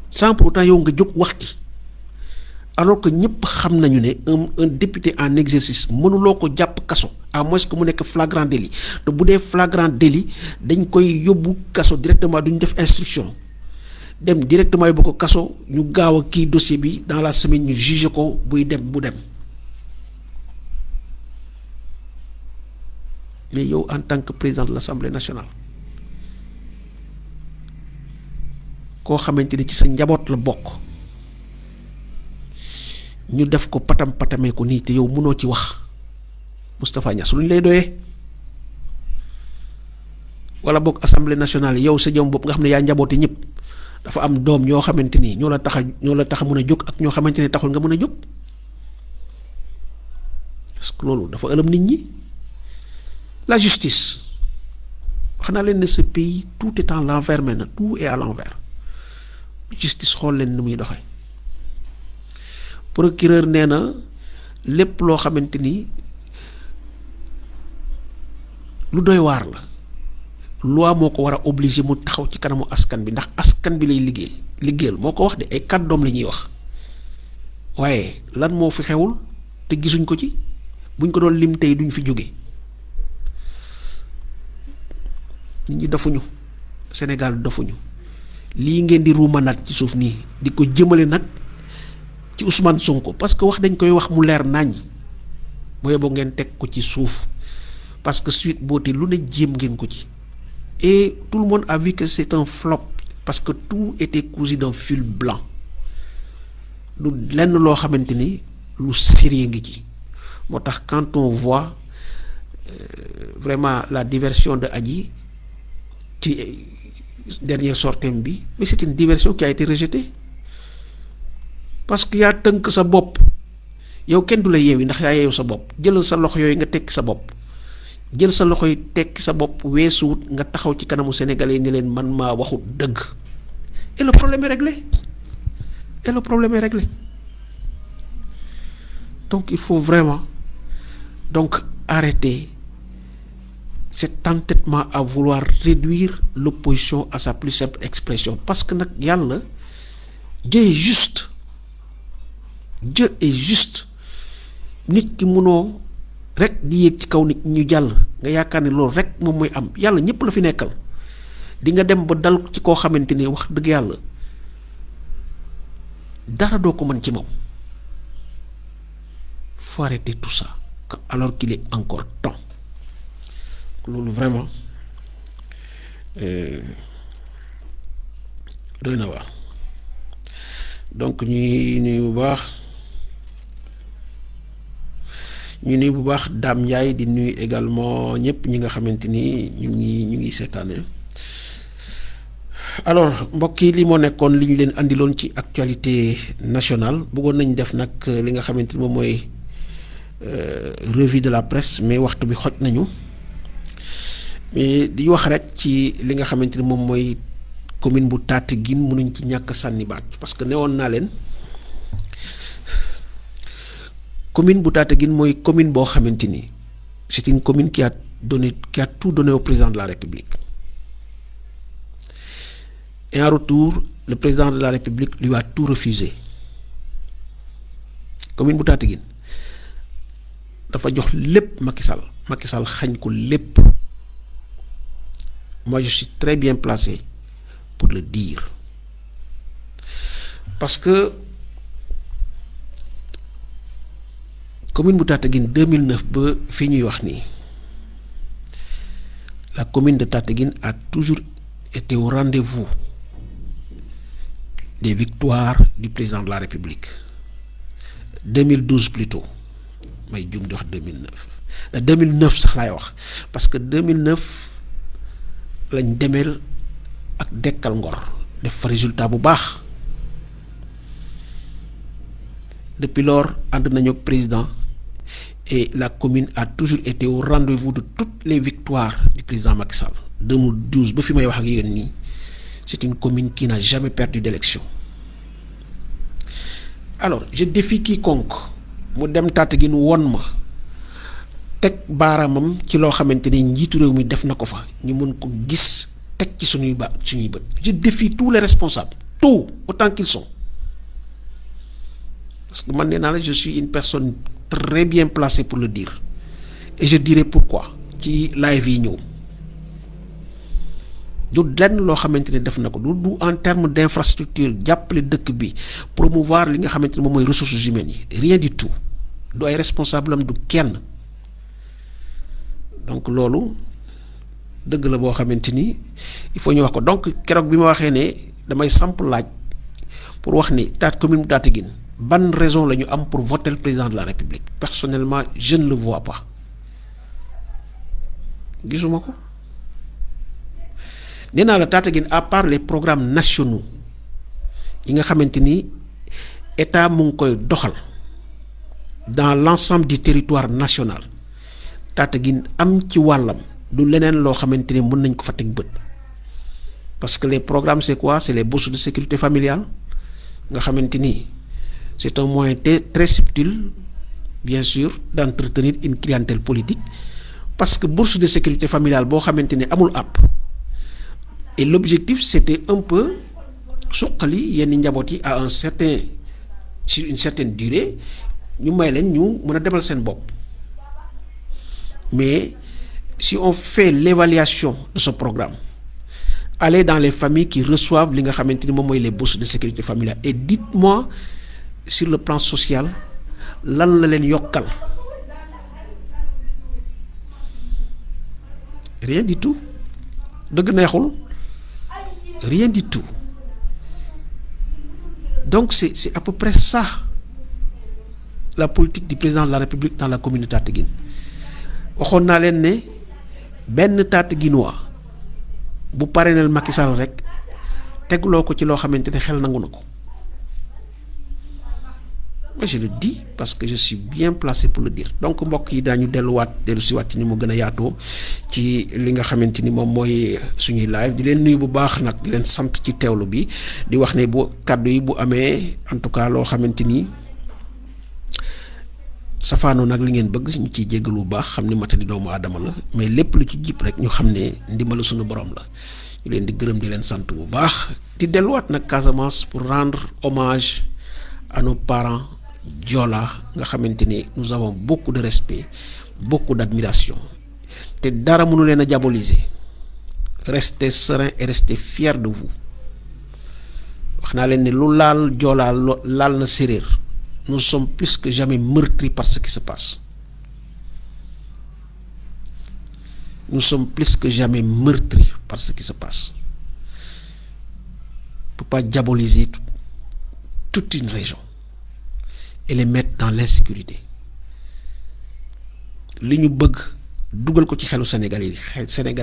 Sans pour autant yow nga jóg wax ci. alors que ñëpp xam nañu ne un député en exercice mënuloo ko jàpp kaso à moins que mu nekk flagrant délit te bu dee flagrant délit dañ koy yóbbu kaso directement duñ def instruction dem directement yóbbu ko kaso ñu gaaw a kii dossier bi dans la semaine ñu juge ko buy dem bu dem mais yow en tant que président de l'Assemblée nationale koo xamante ni ci sa njaboot la bokk ñu def ko patamee ko nii te yow mënoo ci wax Moustapha Niasse lu ñu lay doyee wala boog assemblée nationale yow sa jëm bopp nga xam ne yaa njaboote ñëpp dafa am doom ñoo xamante ni ñoo la tax a mën a jóg ak ñoo xamante ne taxul nga mën a jóg parce que loolu dafa ëlëm nit ñi. La justice wax naa leen ne ce pays tout est à l'envers maintenant tout est à l'envers justice xool leen ni muy doxee. Procureur nee na lépp loo xamante ni lu doy waar la loi moo ko war a obligé mu taxaw ci kanamu askan bi ndax askan bi lay liggéeyal moo ko wax de ay kàddoom la ñuy wax waaye lan moo fi xewul te gisuñ ko ci buñ ko doon lim tey duñ fi jóge nit ñi dafuñu Sénégal dafuñu lii ngeen di ruumanaat ci suuf nii di ko jëmale nag ci Ousmane Sonko parce que wax dañ koy wax mu leer nañ booy boo ngeen teg ko ci suuf parce que Sweet Beauté lu ne jéem ngeen ko ci et tout le monde a vu que c'est un flop parce que tout était cousu d'un fil blanc lu lenn loo xamante ni lu sérieux ngi ci moo tax quand on voit vraiment la diversion de Adji ci dernière sortie bi mais c'est une diversion qui a été rejetée parce que yaa tënk sa bopp yow kenn du la yeewi ndax yaa yeewu sa bopp jëlal sa loxo yooyu nga tekki sa bopp jël sa loxo yi tekki sa bopp weesuwut nga taxaw ci kanamu sénégalais ni leen man maa waxut dëgg et le problème est réglé donc il faut vraiment donc arrêter cet entêtement à vouloir réduire l'opposition à sa plus simple expression parce que nag yàlla Dieu est juste nit ki mënoo rek di yéeg ci kaw nit ñu jàll nga yaakaar ne loolu rek moom mooy am yàlla ñëpp la fi nekkal di nga dem ba dal ci koo xamante ni wax dëgg yàlla dara doo ko mën ci moom faut arrêter tout ça alors qu'il est encore temps loolu vraiment doy na waar donc ñuy nuyu bu baax Dame Ndiaye di nuyu également ñëpp ñi nga xamante ni ñu ngi seetaane alors mbokk yi li moo nekkoon li ñu leen andiloon ci actualité nationale bëggoon nañ def nag li nga xamante ni moom mooy revue de la presse mais waxtu bi xoj nañu mais di wax rek ci li nga xamante ni moom mooy commune bu Tataguine mënuñ ci ñàkk sànni baat parce que newoon naa leen commune bu Tataguine mooy commune boo xamante ni c'est une commune qui a tout donné au président de la République et en retour le président de la République lui a tout refusé commune bu Tataguine dafa jox lépp Macky Sall xañ ko lépp moi je suis très bien placé pour le dire parce que commune bu Tataguine 2009 ba fi ñuy wax nii la commune de Tataguine a toujours été au rendez-vous des victoires du président de la République 2012 plutôt may jum di wax 2009 sax laay wax parce que 2009 lañ demeel ak dekkal ngor def fa résultat bu baax depuis lors ànd nañu ak président et la commune a toujours été au rendez-vous de toutes les victoires du président Macky Sall 2012 ba fi may wax ak yéen nii c'est une commune qui n'a jamais perdu d'élection alors je défie quiconque mu dem Tataguine won ma teg baaraamam ci loo xamante ni njiitu réew mi def na ko fa ñu mën ko gis teg ci suñuy bët je défie tous les responsables tous autant qu'ils sont parce que man nee naa la je suis une personne très bien placée pour le dire et je dirai pourquoi ci live yi ñëw du lenn loo xamante ne def na ko du en terme d'infrastructure jàppale dëkk bi promouvoir li nga xamante ne moom mooy ressources humaines yi rien du tout du ay responsable am du kenn donc loolu dëgg la boo xamante ni il faut ñu wax ko donc keroog bi ma waxee ne damay samp laaj pour wax ni commune Tataguine ban raison la ñu am pour voter le président de la République personnellement je ne le vois pas gisuma ko nee naa la Tataguine à part les programmes nationaux yi nga xamante ni état mu ngi koy doxal dans l'ensemble du territoire national Tataguine am ci wàllam du leneen loo xamante ni mën nañ ko fa teg bët parce que les programmes c'est quoi? C'est les bourses de sécurité familiale nga xamante ni c'est un moyen très subtil bien sûr d'entretenir une clientèle politique parce que bourse de sécurité familiale boo xamante ni amul àpp et l'objectif c'était un peu suqali yenn njaboot yi à sur une certaine durée ñu may leen ñu mën a demal seen bopp mais si on fait l'évaluation de ce programme allez dans les familles qui reçoivent li nga xamante ni moom mooy les bourses de sécurité familiale et dites-moi sur le plan social lan la leen yokkal rien du tout dëgg neexul rien du tout donc c'est à peu près ça la politique du président de la République dans la communauté Tataguine waxoon naa leen ne benn Tataguinois bu parrainel Macky Sall rek tegloo ko ci loo xamante ne xel nangu na ko moi je le dis parce que je suis bien placé pour le dire donc mbokk yi daañu dellusiwaat ci ni mu gën a yaatoo ci li nga xamante ni moom mooy suñuy live di leen nuyu bu baax nag di leen sant ci teewlu bi di wax ne bu kàddu yi bu amee en tout cas loo xamante ni safaanoo nag li ngeen bëgg ñu ciy jéggalu bu baax xam ni matadi doomu aadama la mais lépp lu ci jip rek ñu xam ne ndimbalu suñu borom la ñu leen di gërëm di leen sant bu baax di delluwaat nag Casamance pour rendre hommage à nos parents Joola nga xamante ni nous avons beaucoup de respect beaucoup d'admiration te dara mënu leen a diaboliser restez serein et restez fiers de vous wax naa leen ne lu laal Joola laal na séeréer nous sommes plus que jamais meurtris par ce qui se passe nous sommes plus que jamais meurtris par ce qui se passe on ne peut pas diaboliser toute une région et les mettre dans l'insécurité li ñu bëgg dugal ko ci xelu Sénégalais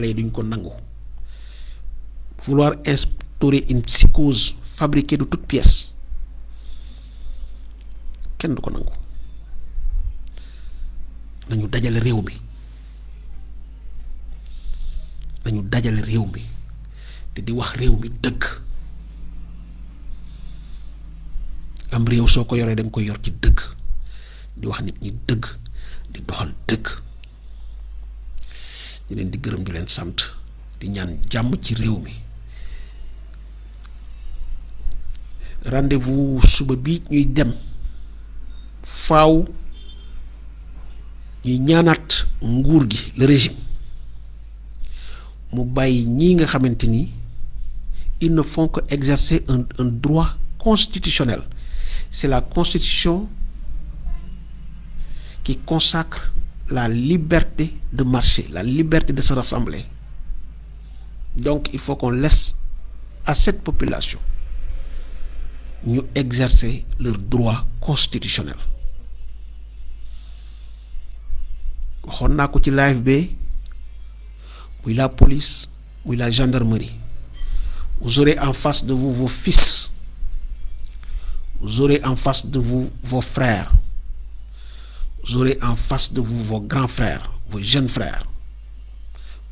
yi duñ ko nangu vouloir instaurer une psychose fabriquée de toutes pièces kenn du ko nangu nañu dajale réew mi te di wax réew mi dëgg am réew soo ko yoree da nga koy yor ci dëgg di wax nit ñi dëgg di doxal dëgg di leen di gërëm di leen sant di ñaan jàmm ci réew mi rendez-vous suba bi ñuy dem faaw ñuy ñaanaat nguur gi le régime mu bàyyi ñii nga xamante ni ils ne font que exercer un droit constitutionnel. C'est la Constitution qui consacre la liberté de marcher, la liberté de se rassembler. Donc il faut qu'on laisse à cette population ñu exercer leur droit constitutionnel. waxoon naa ko ci live bi muy la police muy la gendarmerie. Vous aurez en face de vous vos fils. Vous aurez en face de vous vos frères. Vous aurez en face de vous vos grands frères, vos jeunes frères.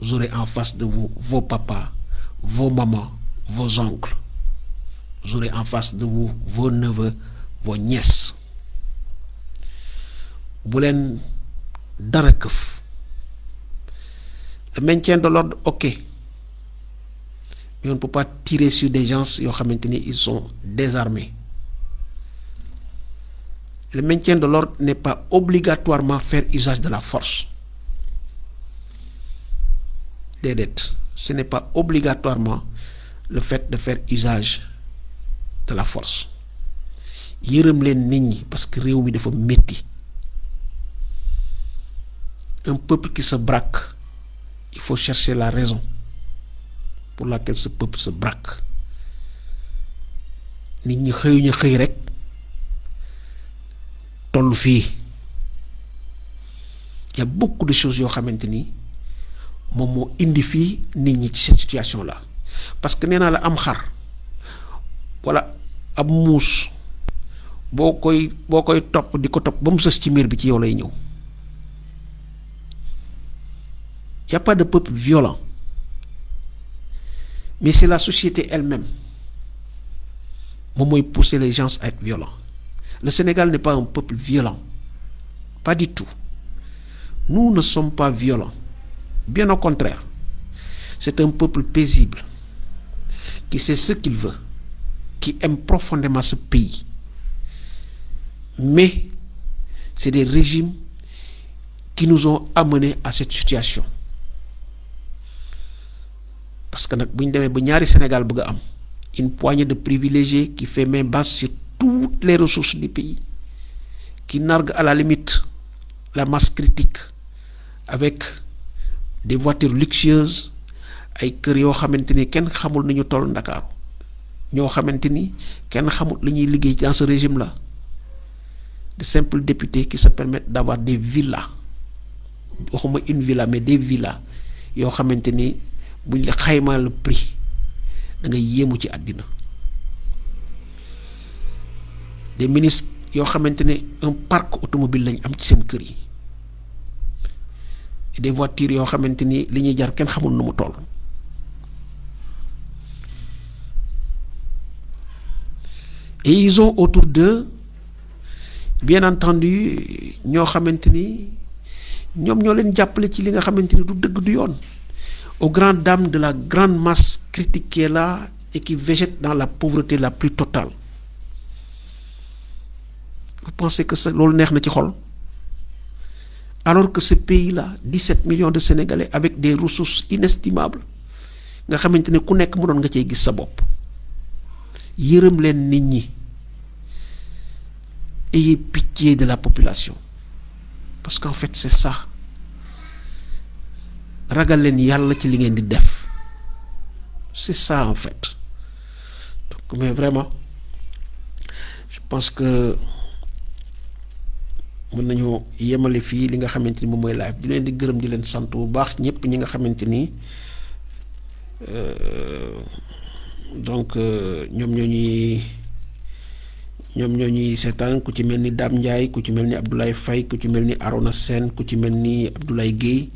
Vous aurez en face de vous vos papas, vos mamans, vos oncles. Vous aurez en face de vous vos neveux, vos nièces. Bu leen dara këf. Le maintien de l'ordre, ok. Mais on ne peut pas tirer sur des gens yoo xamante ni ils sont désarmés. le maintien de l'ordre n'est pas obligatoirement faire usage de la force. Déedéet, ce n'est pas obligatoirement le fait de faire usage de la force. Yërëm leen nit ñi parce que réew mi dafa metti. Un peuple qui se braque, il faut chercher la raison pour laquelle ce peuple se braque. Nit ñi xëyuñu xëy rek tollu fii. Il y a beaucoup de choses yoo xamante ni moom moo indi fii nit ñi ci cette situation là parce que nee naa la am xar wala ab muus boo koy topp di ko topp ba mu sës ci miir bi ci yow lay ñëw. Il n'y a pas de peuple violent, mais c'est la société elle-même qui pousse les gens à être violents. Le Sénégal n'est pas un peuple violent, pas du tout. Nous ne sommes pas violents, bien au contraire. C'est un peuple paisible, qui sait ce qu'il veut, qui aime profondément ce pays. Mais c'est des régimes qui nous ont amenés à cette situation. Parce que nag bu ñu demee ba ñaari Sénégal bëgg a am une poignée de privilégiés qui fait main basse sur toutes les ressources du pays, qui nargue à la limite la masse critique avec des voitures luxueuses, ay kër yoo xamante ni kenn xamul ni ñu toll Ndakaaru, ñoo xamante ni kenn xamul li ñuy liggéey dans ce régime là, de simples députés qui se permettent d'avoir des villas, waxuma une villa mais des villas yoo xamante ni buñ la xaymaa le prix da ngay yéemu ci àddina. Des ministres yoo xamante ne un parc automobile lañ am ci seen kër yi, des voitures yoo xamante ni li ñuy jar kenn xamul nu mu toll. Et ils ont autour d'eux bien entendu ñoo xamante ni ñoom ñoo leen jàppale ci li nga xamante ni du dëgg du yoon. Aux grandes dames de la grande masse critique qui est là et qui végète dans la pauvreté la plus totale. Vous pensez que ça loolu neex na ci xol? Alors que ce pays-là, 17 millions de Sénégalais avec des ressources inestimables, nga xamante ne ku nekk mënoon nga cee gis sa bopp. Yërëm leen nit ñi. Ayez pitié de la population. Parce qu'en fait c'est ça. Ragal leen yàlla ci li ngeen di def. C'est ça en fait. Donc mais vraiment je pense que mën nañu yemale fii li nga xamante ni moom mooy live di leen di gërëm di leen sant bu baax ñëpp ñi nga xamante ni donc ñoom ñoo ñuy seetaan ku ci mel ni Dame Ndiaye, ku ci mel ni Abdoulaye Faye, ku ci mel ni Arona Sène, ku ci mel ni Abdoulaye Guèye,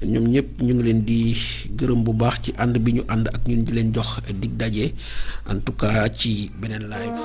ñoom ñëpp ñu ngi leen di gërëm bu baax ci ànd bi ñu ànd ak ñun di leen jox dig daje en tout cas ci beneen live.